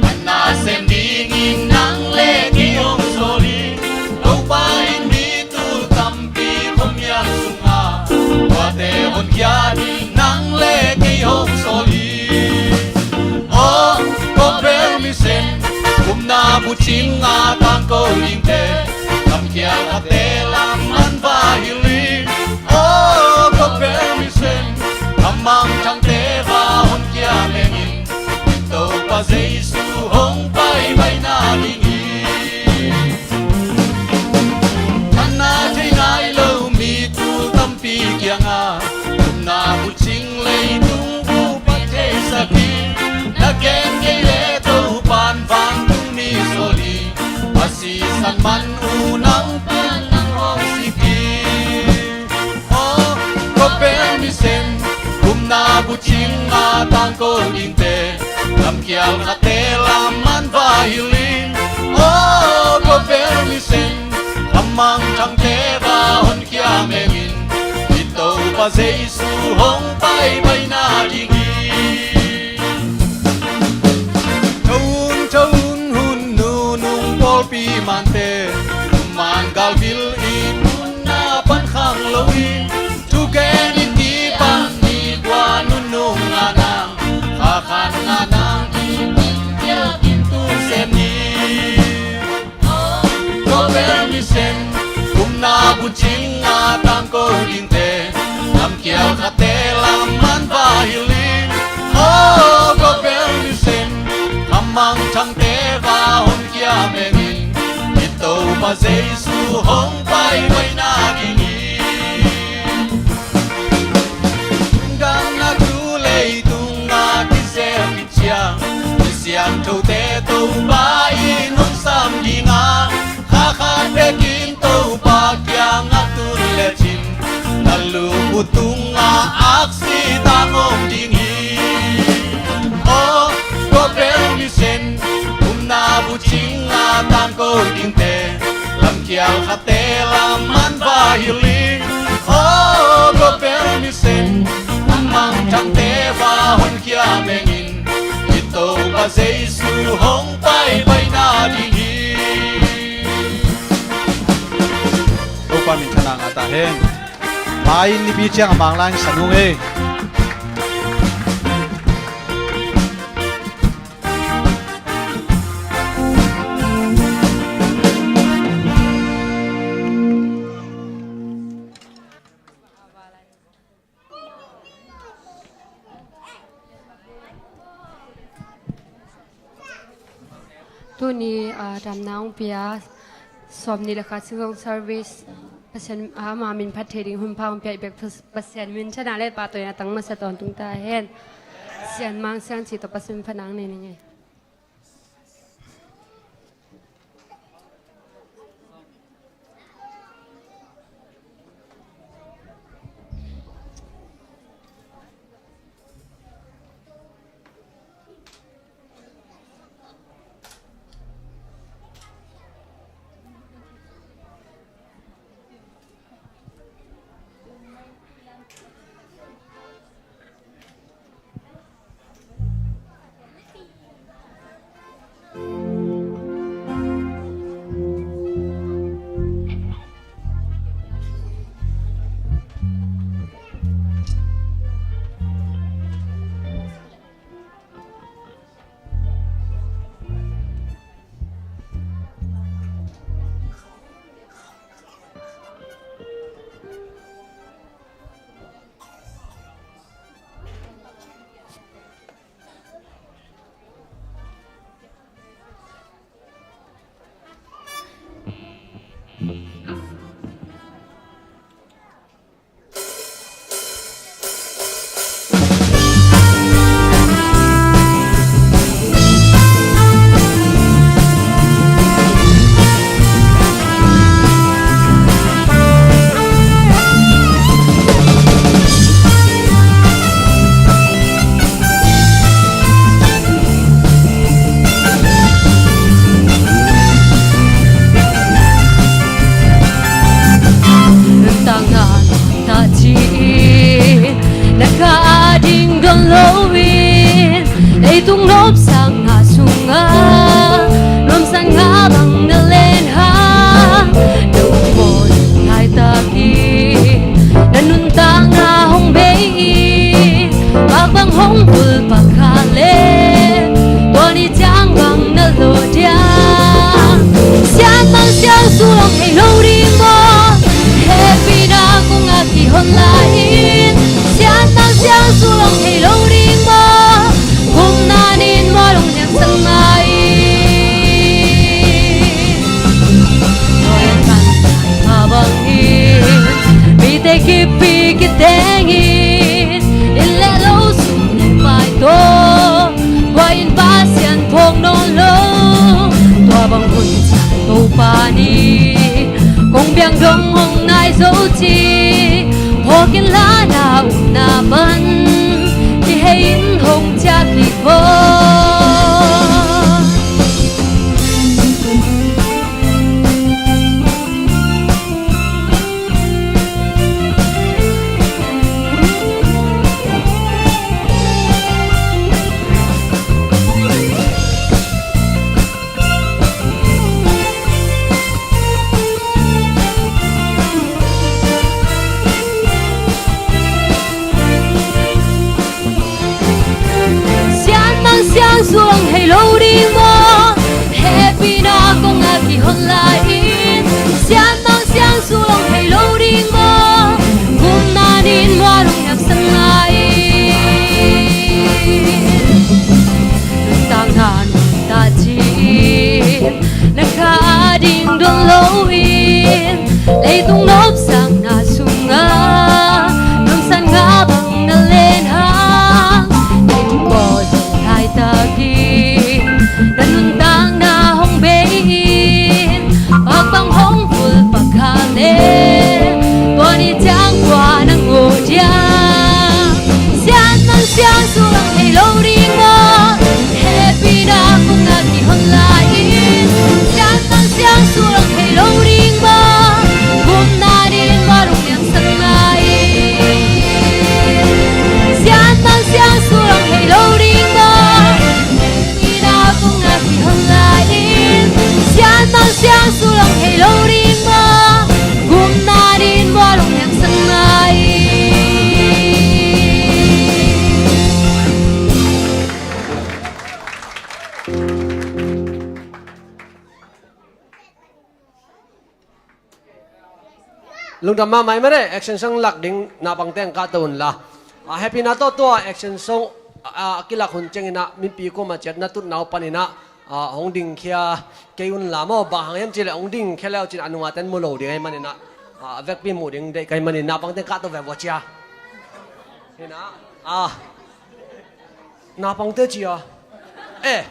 a nasem dingin nang le kei hong sawl hi. Topa in mi tul tampi khuamial sungah, tuate honkhia ding nang le kei hong sawl hi. Aw, Gober Mission, upna bucing a tangko dingte, lamkhial khate lam man va hilh hi. Aw, Gober Mission, a mangthangte va honkhia mengin, i Topa Jesu hong paipai nading hi. Manna thei nai lo mi tul tampi kiangah, upna bucing leitung bup i theisak hi. Na gen kei le Topan vantungmi sawl hi. A sisan man uh nang pan nang hong sik hi. Aw, Gober Mission, upna bucing a tangko dingte, lamkhial khate lam man va hilh hi. Aw, Gober Mission, a mangthangte va honkhia mengin, i Topa Jesu hong paipai nading hi. Tho un, tho un, hun nunung pawlpi mante, man galvil i munna pan khang lo hi. Thugen i ti pan ni kua nunung a nang, kha khan a nang i pan piak in tun sem ni. Gober Mission, upna bucing a tangko dingte, lamkhial khate lam man va hilh hi. Aw, Gober Mission, a mangthangte va honkhia mengin, i Topa Jesu hong paipai nading hi. Gamna tu leitung a kisem ciang, i siangthote Topa in hong sam ding a, kha khat bekin Topa kiangah tun lecin, na luput tungah aksi tang om ding hi. Aw, Gober Mission, upna bucing a tangko dingte, lamkhial khate lam man va hilh hi. Aw, Gober Mission, a mangthangte va honkhia mengin, i Topa Jesu hong paipai nading hi. Topa minthanna ngah ta hen. Pai in nipi ciang a Manglai in sanung ei. Tuni, ah, damna hong pia Sawm nih le khat Siangtho service Pasian ama min phat thei ding hun pha hong piak bek Pasian min thang le pahtawi na tang masa tawntung ta hen. Sian Mang Siang Ci tawh Pasian phat nang nei ning ei. Nuntakna ta ci-in na kah ding don lo-in, leitung nopsakna sungah nuamsakna bang na len hang, na upmawh laitak in na nuntakna hong bei-in, bang hong vul pakhat leh tua ni ciang bang na lawh diam? Sian Mang Siang Su lawng hei lo ding maw? Hehpihna kong a kihon lai-in, Sian Mang Siang Su lawng hei lo ding maw? Gupna nin maw lungniam sang lai-in, tua in kan a bangin mite kippi kitengin, inn le lo sum le pai tawh tua in Pasian phawk nawn lo. Tua bang hun ciang Topa ni kong biak dong hong nai zo ci, phawk inla na upna pan kihei in hong ciah kik aw. Sian Mang Siang Su lawng hei lo ding maw? Hehpihna kong a kihon lai-in, Sian Mang Siang Su lawng hei lo ding maw? Gupna nin maw lungniam sang lai-in, nuntakna nuntak ci-in na kah ding don lo-in, leitung nopsakna sungah nuamsakna bang na len hang, na upmawh laitak in na nuntakna hong bei-in, bang hong vul pakhat leh tua ni ciang kua na ngawh diam? Sian Mang Siang Su lawng hei lo ding maw? Hehpihna kong a kihon lai-in, Sian Mang Siang Su lawng hei lo ding maw? Gupna nin maw lungniam sang lai-in, Sian Mang Siang Su lawng hei lo ding maw? Hehpihna kong a kihon lai-in, Sian Mang Siang Su lawng hei lo ding maw? Gupna nin maw lungniam sang lai-in. Lungdam mahmah, i mare action song lak ding naupang teng kahto unla. A, hehpihna tawh tua action song a, a kilak hun ciangin ah mipi kuamah ciat na tutna uh panin ah ah, hong dingkhia kei un la maw, bang hang hiam cih leh hong dingkhia le uh cin a nungah ten mu lo ding ahih manin ah, ah, a vekpi muh ding deih ka hih manin naupangte kah to vek vua cia. Hi na, ah, naupangte cia. Eh,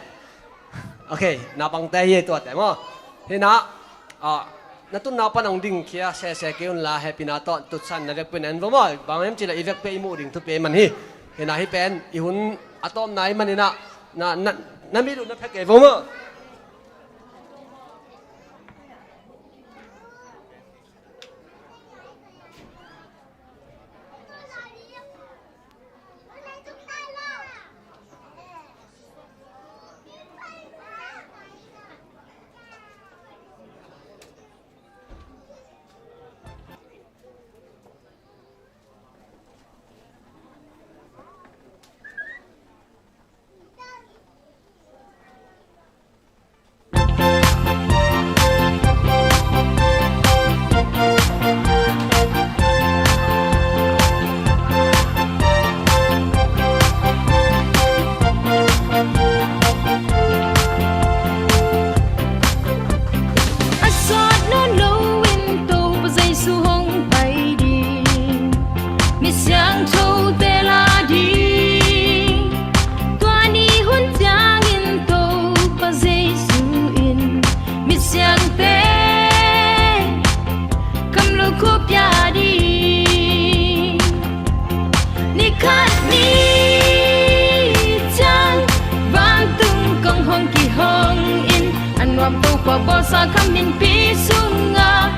ok, naupangte hi tuate maw. Hi na, ah, na tun naupan hong dingkhia sese kei un la, hehpihna tawh tutsan na vekpi na en vo maw. Bang hang hiam cih leh i vekpi i muh ding thupi ahih man hi. Hi na, hih pen i hun a tawpna ahih manin ah, na, na, na mit uh na phe kei vo maw. A sawt nawn loin Topa Jesu hong pai ding, mi siangthote la ding. Tua ni hun ciangin Topa Jesu in mi siangte kam lukhu pia ding. Ni khat ni ciang vantung kong hong kihong in, a nuam Topa bawlsa ka minpi sungah,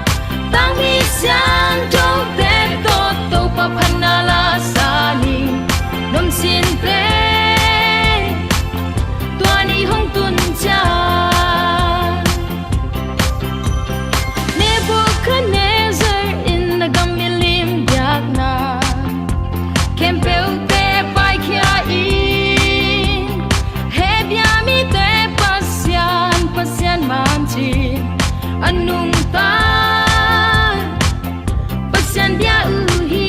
tangmi siangthote tawh Topa phatna la sa ning. Nuamsinte tua ni hong tun ciang, Nebuchadnezzar in a gam milim biakna, khempeuhte paikhia in, Hebru mite Pasian, Pasian man ci-in a nungta Pasian bia uh hi.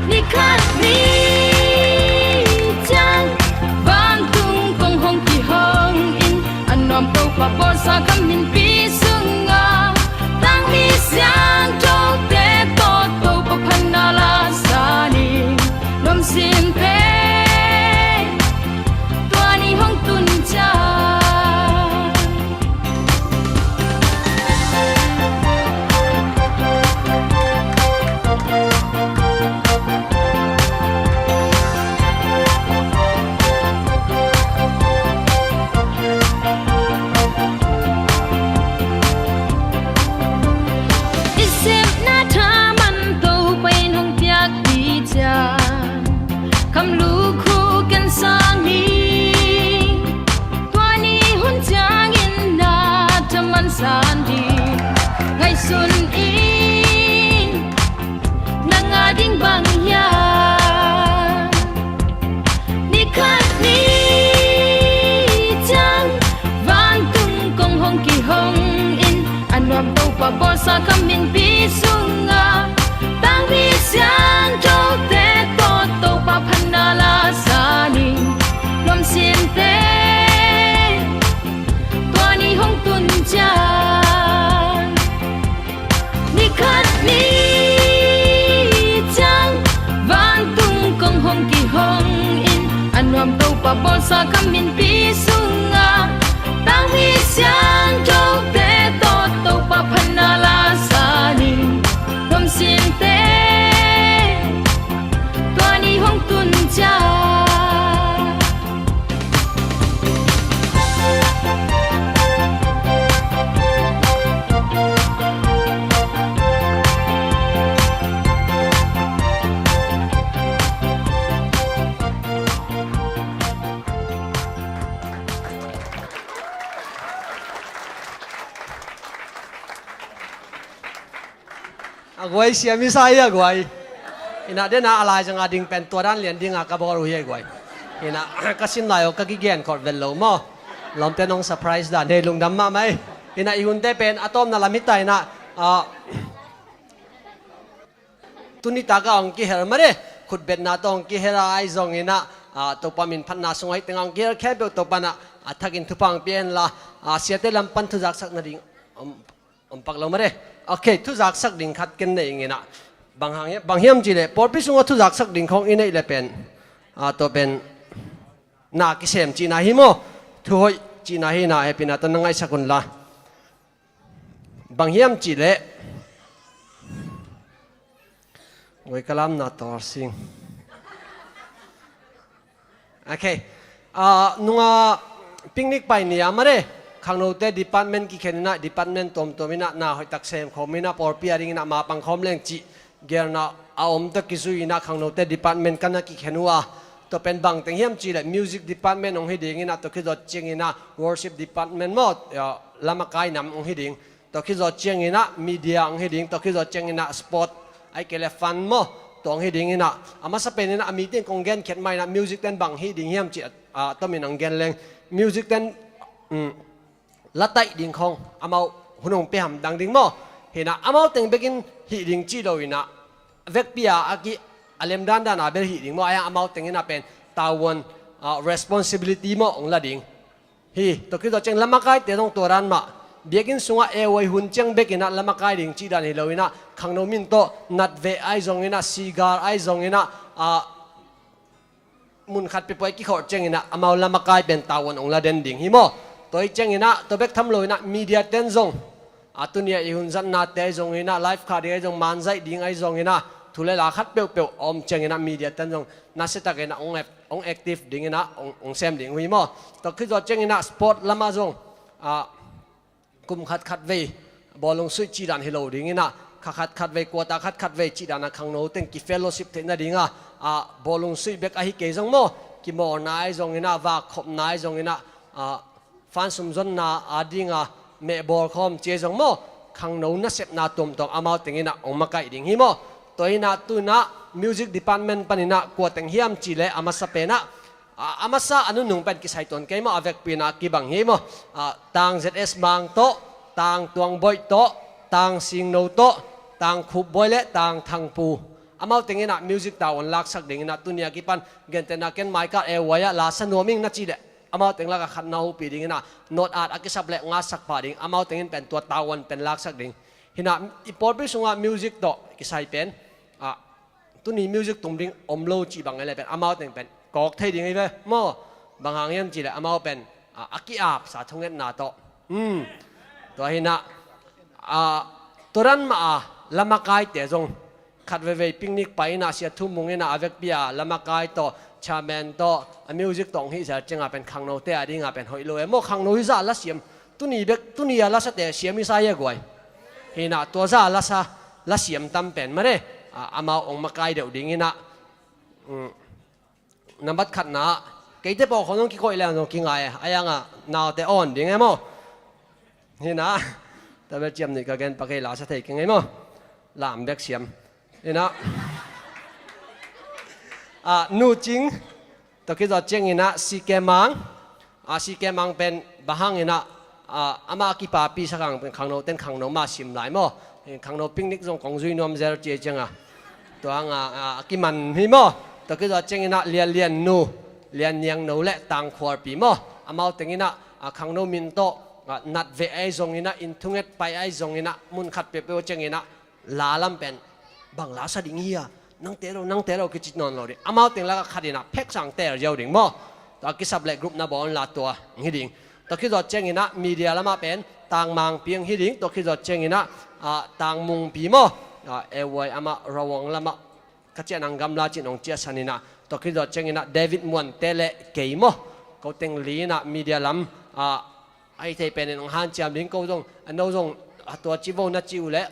Ni khat ni ciang vantung kong hong kihong in, a nuam Topa bawlsa ka minpi sungah, tangmi siangthote tawh Topa phatna la sa ning. Nuamsinte tua ni hong tun ciang, i sepna thaman Topa in hong piak hi ciang, kam lukhu ken sang ni. Tua ni hun ciangin na thaman san ding ngaihsun in, nang a ding bang hiam? Ni khat ni ciang vantung kong hong kihong in, a nuam Topa bawlsa ka minpi sungah, tangmi siangthote tawh Topa phatna la sa ning. Nuamsinte tua ni hong tun ciang, ni khat ni ciang vantung kong hong kihong in, a nuam Topa bawlsa ka minpi sungah, tangmi siangthote tawh Topa phatna la sa ning. Nuamsinte tua ni hong tun ciang, a guai siam i sa hi a guai. Hi na, den a lai zanga ding pen tua dan lian dinga ka bawl uh hi a guai. Hi na, ka sim lai uh ka kigen khawh vet lo maw. Lawmte nong surprise dan hi, lungdam mahmah hi. Hi na, i hunte pen a tawpna lam hi ta hi na, ah, tuni taka hong kihel mah de, khutbetna tawh hong kihel a, ahi zongin ah, Ah, Topa min phatna sungah hih tengah hong kihel khempeuh Topa in ah a thakin thupha hong pia henla, ah, siate lam pan thuzaksak nading om, om pak lo mare. Ok, thuzaksak ding khat ken nei ing in ah. Bang hang hiam, bang hiam cih leh pawlpi sungah thuzaksak ding khawng i neih leh pen, ah, tua pen na kisem cihna hi maw? Thu hoih cihna hi in ah, hehpihna tawh na ngaihsak un la. Bang hiam cih leh, ngoi ka lamna tawlsing. Ok. Ah, nung a picnic pai ni a mare, khangnote department kikhen in ah, department tuamtuam in ah na hoihtak sem khawm in ah, pawlpi a ding in ah ma pang khawm leng cih gelna a om tawh kizui in ah, khangnote department kan a kikhen uh a. Tua pen bang teng hiam cih leh music department hong hi ding in ah, tua khit zawh ciangin ah worship department maw, ah, lam a kai nam hong hi ding. Tua khit zawh ciangin ah media hong hi ding, tua khit zawh ciangin ah sport, ahih kei leh fund maw, tua hong hi ding in ah. A masa pen in ah a mite in kong genkhiat mah in ah music ten bang hih ding hiam cih, ah, tomin hong gen leng. Music ten, um, la taih ding khawng amau hun hong pia hamtang ding maw? Hi in ah amau teng bekin hih ding cih lo in ah, vekpi a a ki a lem dandan a bel hih ding maw? Ahi hang amau teng in ah pen tavuan, ah, responsibility maw hong la ding. Hi, tua khit zawh ciang lam a kaite zong tua dan mah. Biakinn sungah A Y hun ciang bek in ah lam a kai ding cih dan hi lo in ah, khangno min tawh nat veh ahi zong in ah, sigar ahi zong in ah, ah, mun khat peuhpeuh a kikhawh ciangin ah amau lam a kai pen tavuan hong la den ding hi maw? Tua hi ciangin ah, tua bek tham lo in ah media ten zong, ah, tuni a i hun zatnate ahi zong in ah, live khah ding ahi zong, manzaih ding ahi zong in ah, thu le la khat peuhpeuh a om ciangin ah media ten zong nasia takin ah hong ac-, hong active ding in ah, hong, hong sem ding uh hi maw? Tua khit zawh ciangin ah sport lam ah zong, ah, kum khat khat vei bawlung suih cih dan hi lo ding in ah, kha khat khat vei, quarter khat khat vei cih dan a khangno teng ki fellowship theih nading a, ah, bawlung suih bek ahi kei zong maw, kimawlna ahi zong in ah, vakkhopna ahi zong in ah, ah, fund sum zonna a ding a meh bawl khawm ci ahi zong maw, khangno nasepna tuamtuam amau teng in ah hong makaih ding hi maw? Tua hi in ah tu in ah music department pan in ah kua teng hiam cih leh a masa pen ah, a, a masa a nunung pen kisai tuan kei maw, a vekpi in ah kibang hi maw? Ah, Tang Z S Mang tawh, Tang Tuang Boih tawh, Tang Singno tawh, Tang Khup Boih le Tang Thang Pu. Amau teng in ah music tavuan laksak ding in ah tuni a kipan gentehna ken Michael A Y ah la sa nuam ing na cih leh, amau teng lak ah khat na hopih ding in ah, note at a kisap leh hong at sak pah ding, amau teng in pen tua tavuan pen laksak ding. Hi in ah i pawlpi sungah music tawh kisai pen, ah, tuni music tum ding om lo cih bang hi leh pen amau teng pen kawk thei ding hi ve maw? Bang hang hiam cih leh amau pen, ah, a ki-apsa thungetna tawh. Hmm. Tua hi in ah, ah, tua dan mah a lam a kaite zong khat veivei picnic pai in ah, Sia Thum Mung in ah a vekpi a lam a kai tawh, chairman tawh, a music tawh hong hih zel ciang a pen khangnote a ding a pen hoih lo e maw? Khangno hi zah la siam, tuni bek, tuni a la sate siam hi sa hi a guai. Hi in ah tua zah la sa, la siam tam pen mare, ah, amau hong makai deuh ding in ah. Um, nambat khatna ah, keite pawlkhaw nong kikoih leng zong kingai e, ahi hang ah naute awn ding e maw? Hi in ah, tua bel ciam nih ka gen pak hi, la sa thei keng e maw? Lam bek siam. Hi in ah, ah, Nu Cing, tua khit zawh ciangin ah C K Mang, ah, C K Mang pen bang hang in ah, ah, amah a kipapi sak hang pen khangno ten khangno mah sim lai maw? Khangno picnic zong kong zui nuam zel ci ciang a, tua hang a, ah, a kiman hi maw? Tua khit zawh ciangin ah Lian Lian Nu, Lian Niang No le Tang Khualpi maw? Amau teng in ah, ah, khangno min tawh, ah, nat veh ahi zong in ah, inn thunget pai ahi zong in ah, mun khat peuhpeuh ciangin ah, la lam pen bang la sa ding hi a, nangte lo, nangte lo kici nawn lo ding. Amau teng lak ah khat in ah pheksa hong teel ziau ding maw? Tua kisap leh group na bawl in la tua hong hi ding. Tua khit zawh ciangin ah media lam ah pen Tang Mangpi hong hi ding. Tua khit zawh ciangin ah, ah, Tang Mungpi maw? Ah, A Y amah Rawang lam ah ka ciah nang gamla cin hong ciahsan in ah. Tua khit zawh ciangin ah David Muante le kei maw? Ko teng li in ah media lam, ah, a hi thei pen in hong hanciam ding. Ko zong, a, no zong, ah, tua ci vo na ci uh leh,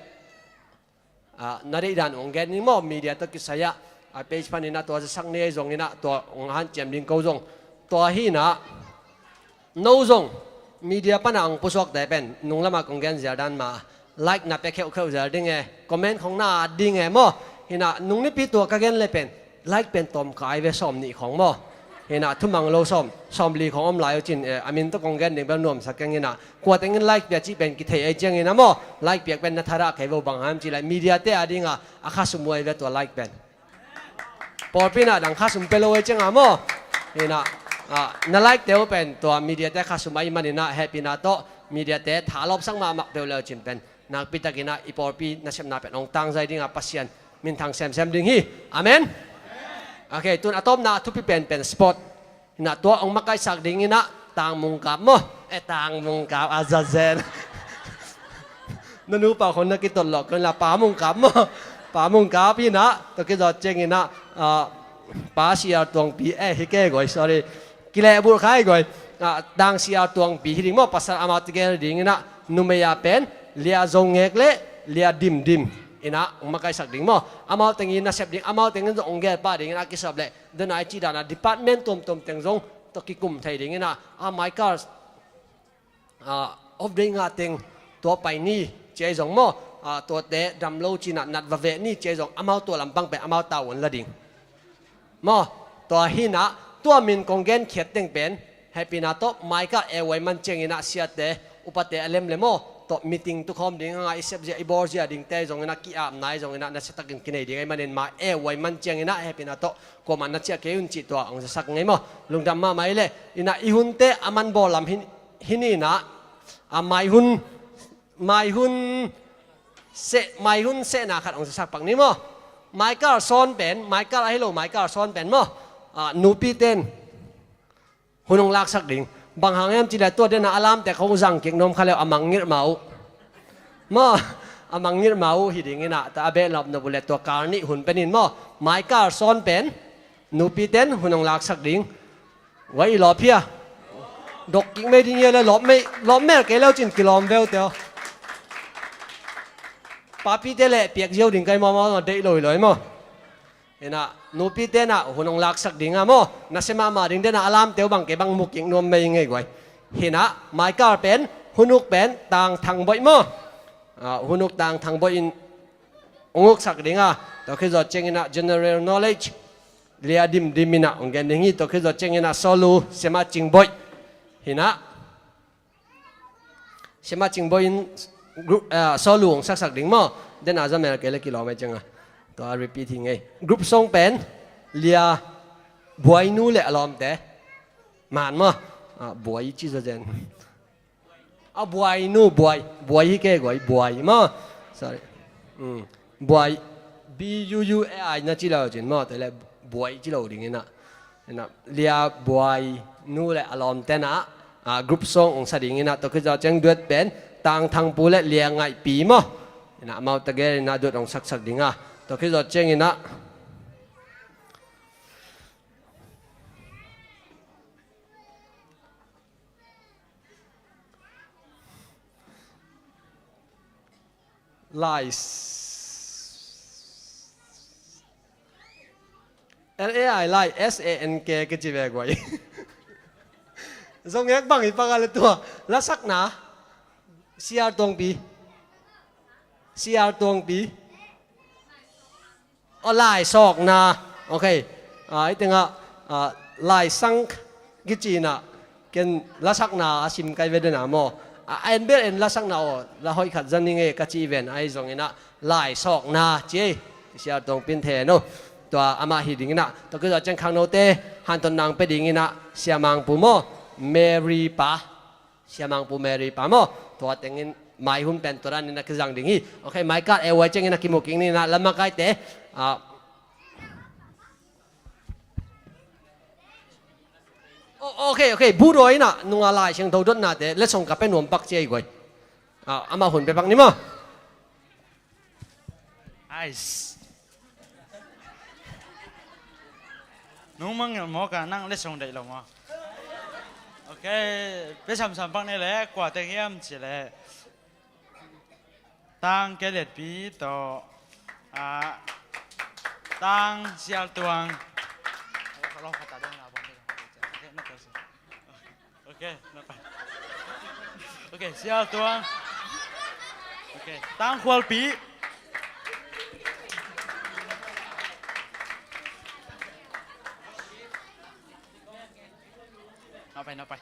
ah, na deih dan uh hong gen ding maw? Media tawh kisai ah, ah, page pan in ah tua zasak ni ahi zong in ah tua hong hanciam ding ko zong. Tua hi in ah, no zong media pan a hong pusuakte pen nung lam ah kong gen zel dan mah, like na pia kheuhkheuh zel ding e, comment khong na at ding e maw? Hi in ah nung nipi tua ka gen leh pen like pen tawm kai ve, sawm nih khong maw? Hi in ah thumang lo sawm, sawm li khong om lai uh cin, eh, a min tawh kong gen ding bel nuamsa keng in ah, kua teng in like pia cih pen kithei ahi ciangin ah maw? Like piak pen na thadah kei vo, bang hang hiam cih leh media te a ding a, a khasum uh ahi ve tua like pen. Pawlpi in ah dang khasum pia lo ahi ciang a maw? Hi inah, ah, na like te uh pen tua media te khasum ahih man inah hehpihna tawh media te thalawpsak mahmah peuh le uh cin pen nakpi tak inah i pawlpi nasepna pen hong tangzai dingah Pasian minthang semsem ding hi. Amen. Ok, tun a tawpna thupi penpen sport. Hi inah tua hong makaisak ding inah Tang Mung Kap maw? Eh, Tang Mung Kap, a zazen. Na nupa khong na kitot lawh kei un la, Pa Mung Kap maw? Pa Mung Kap hi inah, tua kizawh ciang inah, ah, Pa Sial Tuangpi, eh, hi kei guai, sorry. Kilehbulh kha hi guai. Ah, Tang Sial Tuangpi hi ding maw, pasal amau tegel ding inah, numei ah pen Lia Zo Ngek le Lia Dim Dim inah hong makaisak ding maw? Amau teng in nasep ding, amau teng in zong hong gelpah ding inah kisap leh, den a i cih dan a department tuamtuam teng zong tua kikum thei ding inah, a Michael, ah, off day nga teng tua pai ni ci-a i zong maw, ah, tuate dam lo ci inah nat va veh ni ci-a i zong amau tua lampang pen amau tau un la ding. Maw, tua hi inah tua min kong genkhiat teng pen hehpihna tawh Michael A Y man ciang inah siate upate a lem le maw, tua meeting tukhawm ding hanga i sepzia i bawlzia dingte zong inah ki-apna i zong inah nasiatakin kinei ding ahih manin ma A Y man ciang inah hehpihna tawh kuamah na ciah kei un cih tua hong zasak ngei maw? Lungdam mahmah hi leh. Inah i hunte a man bawl lam hi ni inah, a mai hun, mai hun seh, mai hun sehna khat hong zasak pak ni maw? Michael Sawn pen, Michael ahi lo, Michael Sawn pen maw? Ah, nupite in hun hong laksak ding. Bang hang hiam cih leh tua den a alamte khong zang kik nuam kha le uh a mangngilh ma uh. Maw, a mangngilh ma uh hi ding inah, ta a behlap nop uh leh tua kal nih hun pen in maw? Michael Sawn pen nupite in hun hong laksak ding. Guai, i lawp hia? Dok kik mei ding hia le lawp mei, lawp mel kei le uh cin kilawm ve uh teh aw. Papite leh piak ziau ding kai mawmaw, deih lo hi lo hi maw? Inah, nupite inah hun hong laksak ding a maw? Nasia mahmah ding den a alamte uh bang kei bang mu kik nuam mei ngei guai. Hi inah, Michael pen, hun uk pen, Tang Thang Boih maw? Ah, hun uk Tang Thang Boih in hong uksak ding a. Tua khit zawh ciang inah general knowledge, Lia Dim Dim inah hong gen ding hi. Tua khit zawh ciang inah solo, Sia Ma Cing Boih. Hi inah. Sia Ma Cing Boih in group, ah, solo hong saksak ding maw? Den a za mel kei le kilawm ei ciang a. Tua repeat hi ngei. Group song pen, Lia Buai nu le a lawmte. Man maw? Ah, Buai ci zazen. A Buai nu, Buai. Buai hi kei guai, Buai maw? Sorry. Mm. Buai. B U U A I na ci lo cin maw? Tua le Buai ci lo ding inah. Inah, Lia Buai nu le a lawmte inah, ah, group song hong sa ding inah, tua khit zawh ciang duet pen, Tang Thang Pu le Lia Ngaih Pi maw? Inah, amau tegel inah duet hong saksak ding a. Tua khit zawh ciang inah, Lai. L A I Lai, S A N K kici ve guai. Zo Ngek bang hi pak a le tua. Lasakna. Sial Tuangpi. Sial Tuangpi. Aw, lai sawkna. Ok. Ah, i tengah, ah, lai sang kici inah ken lasakna a sim kai ve den a maw? A, a en bel en lasakna aw, la hoih khat za ning e ka ci ven ahi zong inah lai sawkna ci ei. Sial Tuangpi in thei no. Tua amah hi ding inah. Tua khit zawh ciang khangnote hanthawn nang pia ding inah Sia Mang Pu maw? Mary pa. Sia Mang Pu Mary pa maw? Tua teng in mai hun pen tua dan in a kizang ding hi. Ok, Michael A Y ciang in a kimu kik ni inah, la makaite. Ah. O-, ok, ok, bu dawi inah, nunga Lai Siangtho dotnate, letsong ka pia nuam pak ci ei guai. Ah, amah hun pia pak ni maw? Ais. Nung mangngilh mawk a, nang letsong deih lo maw? Ok, pia samsam pak ni leh, kua teng hiam cih leh, Tang Kei Lian Pi tawh, ah, Tang Sial Tuang. Ok, na pai. Ok, Sial Tuang. Ok, Tang Khual Pi. Na pai, na pai.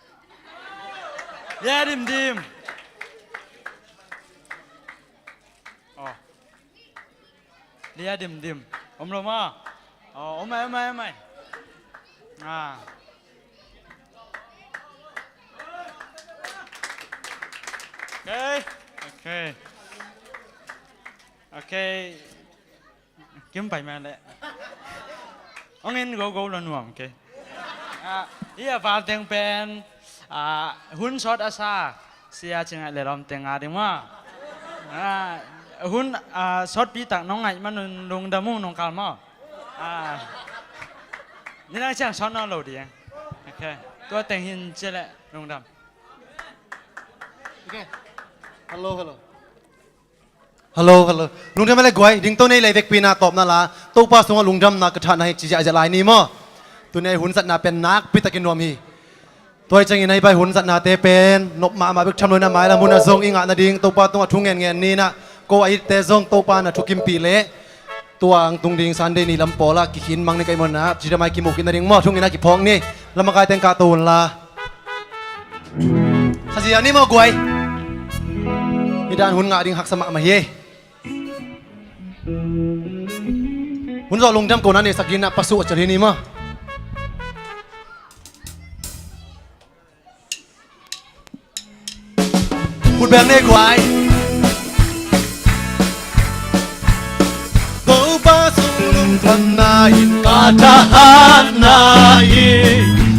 Lia Dim Dim. Oh. Lia Dim Dim. Om lo maw? Oh, om mai, om mai, om mai. Ah. Okay. Okay. Okay. Kim pai mah leh. Hong in go go lo nuam kei. Ah, hih a val teng pen, ah, hun sawt a sa Sia Cing Ngaih le lawmte a ding maw. Ah, hun, ah, sawtpi tak nong ngaih man un lungdam ung, nong kal maw. Ah. Nidang ciang sawt nawn lo ding. Okay. Tua teng hi in ci leh lungdam. Okay. Hello, hello. Hello, hello. Lungdam le guai, dingto nei lei vekpi-in a tawpna la, Topa sungah lungdamna ka thahna hi ci ziahziah lai ni maw. Tuni a hun zatna pen nakpi takin nuam hi. Tua hi ciangin a hih pai hun zatnate pen nop mahmah bek tham lo in a, mailam hun ah zong i ngah nading Topa tungah thu ngenngen ni in a, ko a itte zong Topa na thukimpih leh tua hong tung ding Sunday ni lam pawl ah kikhin mang ni ka hih manin a, cidam a i kimu kik nading maw, thu ngin a kiphawk ni. Lamakaite hong kahto un la. Khazia ni maw guai. Hih dan hun ngah ding haksa mahmah hi. Hun zawh lungdam kona nei sak in a, pasuh a cial hi ni maw. Khut beng ni guai. Topa sung lungdamna in ka thahatna hi.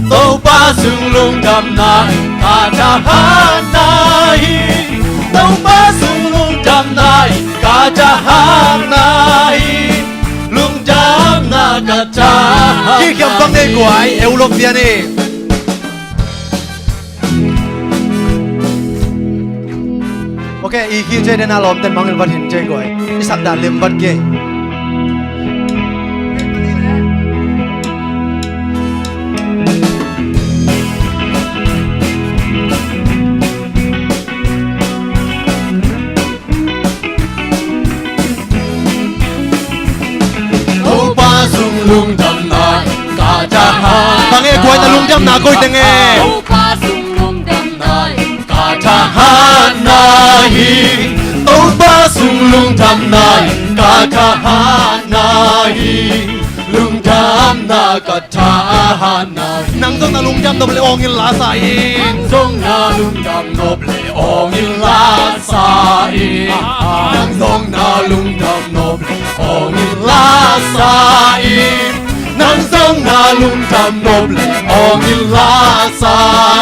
Topa sung lungdamna in ka thahatna hi. Topa sung lungdamna in ka thahatna hi. Lungdamna ka thahatna hi. Kikiam bang ni guai, eu lom pian ni. Ok, i khi cei den a lawmten mangngilh vat hin cei guai. I sak dan lim vat kei. Topa sung lungdamna in ka thahat. Bang e guai, na lungdamna koi teng e. Topa sung lungdamna in ka thahatna hi. Topa sung lungdamna in ka thahatna hi. Lungdamna ka thahatna hi. Nang zong na lungdam nop le awng in la sa in. Nang zong na lungdam nop le awng in la sa in. Nang zong na lungdam nop le awng in la sa in. Nang zong na lungdam nop le awng in la sa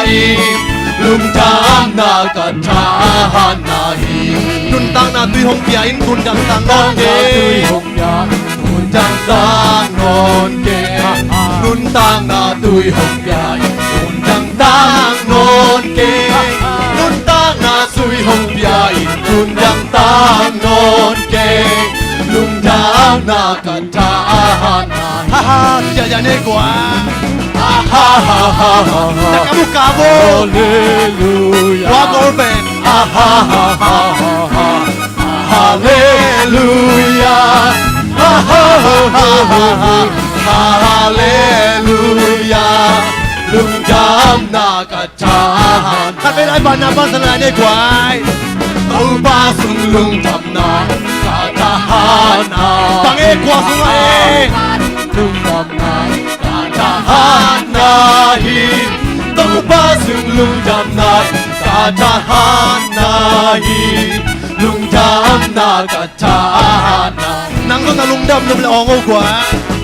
in. Lungdamna ka thahatna hi. Nuntakna tui hong pia in, lungdam tang nong ke. Nuntakna tui hong pia in, lungdam tang nong ke. Nuntakna tui hong pia in, lungdam tang nong ke. Nuntakna tui hong pia in, lungdam tang nong ke. Lungdamna ka thahatna hi. Ha ha, ya ya ne gua. Ha ha ha ha ha. Takamu kabo. Hallelujah. Wa golpe. Ha ha ha ha ha ha. Hallelujah. Ha ha ha ha ha ha. Hallelujah. Lungdamna ka thahatna. Khat vei lai, banna bansan lai ne guai. Topa sung lungdamna ka thahatna. Bang e kua sung a e. Lungdamna ka thahatna hi. Topa sung lungdamna ka thahatna hi. Lungdamna ka thahatna. Nang zong na lungdam nop le awng o gua.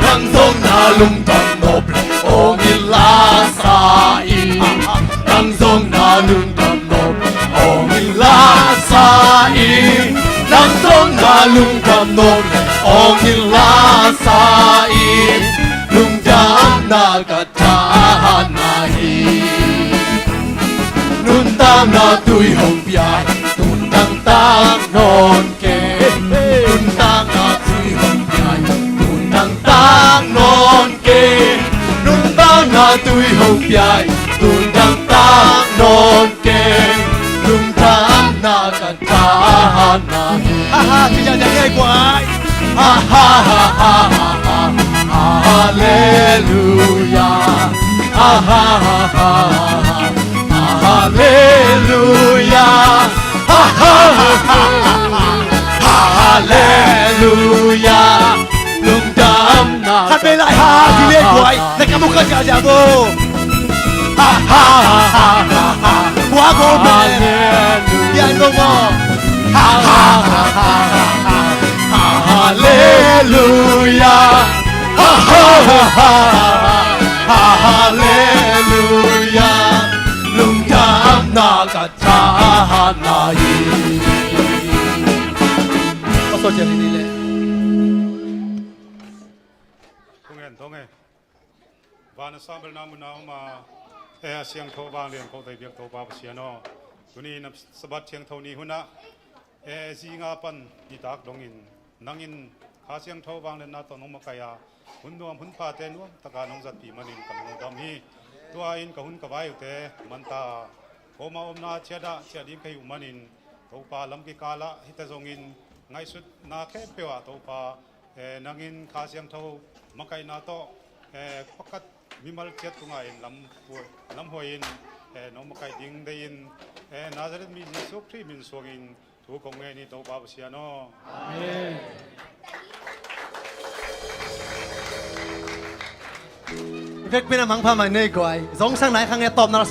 Nang zong na lungdam nop le awng in la sa in. Nang zong na lungdam nop le awng in la sa in. Nang zong na lungdam nop le awng in la sa in. Lungdamna ka thahatna hi. Nuntakna tui hong pia in, lungdam tang nong ke. Nuntakna tui hong pia in, lungdam tang nong ke. Nuntakna tui hong pia in, lungdam tang nong ke. Lungdamna ka thahatna hi. Ha ha, ci ja ja ngei guai. Ha ha ha ha ha ha. Hallelujah. Ha ha ha ha ha ha. Hallelujah. Ha ha ha ha ha ha. Hallelujah. Lungdamna. Khat vei lai ha, ci ngei guai. Na ka mu ka ja ja bo. Ha ha ha ha ha ha. Wa go be. Hallelujah. Ya Ai, dong maw? Halleluia. Halleluia. Lungdamna ka thahatna hi. Ka sawt ciang ni leh. Thungen, thungen. Van a sang bel na mun a om a, e, a siangtho vanglian ko tei biak Topa Pasian aw. Tuni in a Sabbath siangtho ni hun ah, e, zinga pan nitak dongin nangin Kha Siangtho vangliatna tawh nong makaih a, hun nuam hun phate nuam taka nong zatpih manin ka lungdam hi. Tua in ka hun ka vai uhte manta kawma omna ciat ah ciah ding ka hih uh manin Topa lam kikal ah hite zongin ngaihsutna khempeuh ah Topa, e, nangin Kha Siangtho makaihna tawh, e, pakhat mimal ciat tungah in lam, lamhuai in, e, nong makaih ding deihin, e, Nazareth mi Jesuh Khrih min suangin thu kong ngen hi Topa Pasian aw. Amen. Vekpi in a mangpha mai nei guai. Zong sang nai khang e tawpna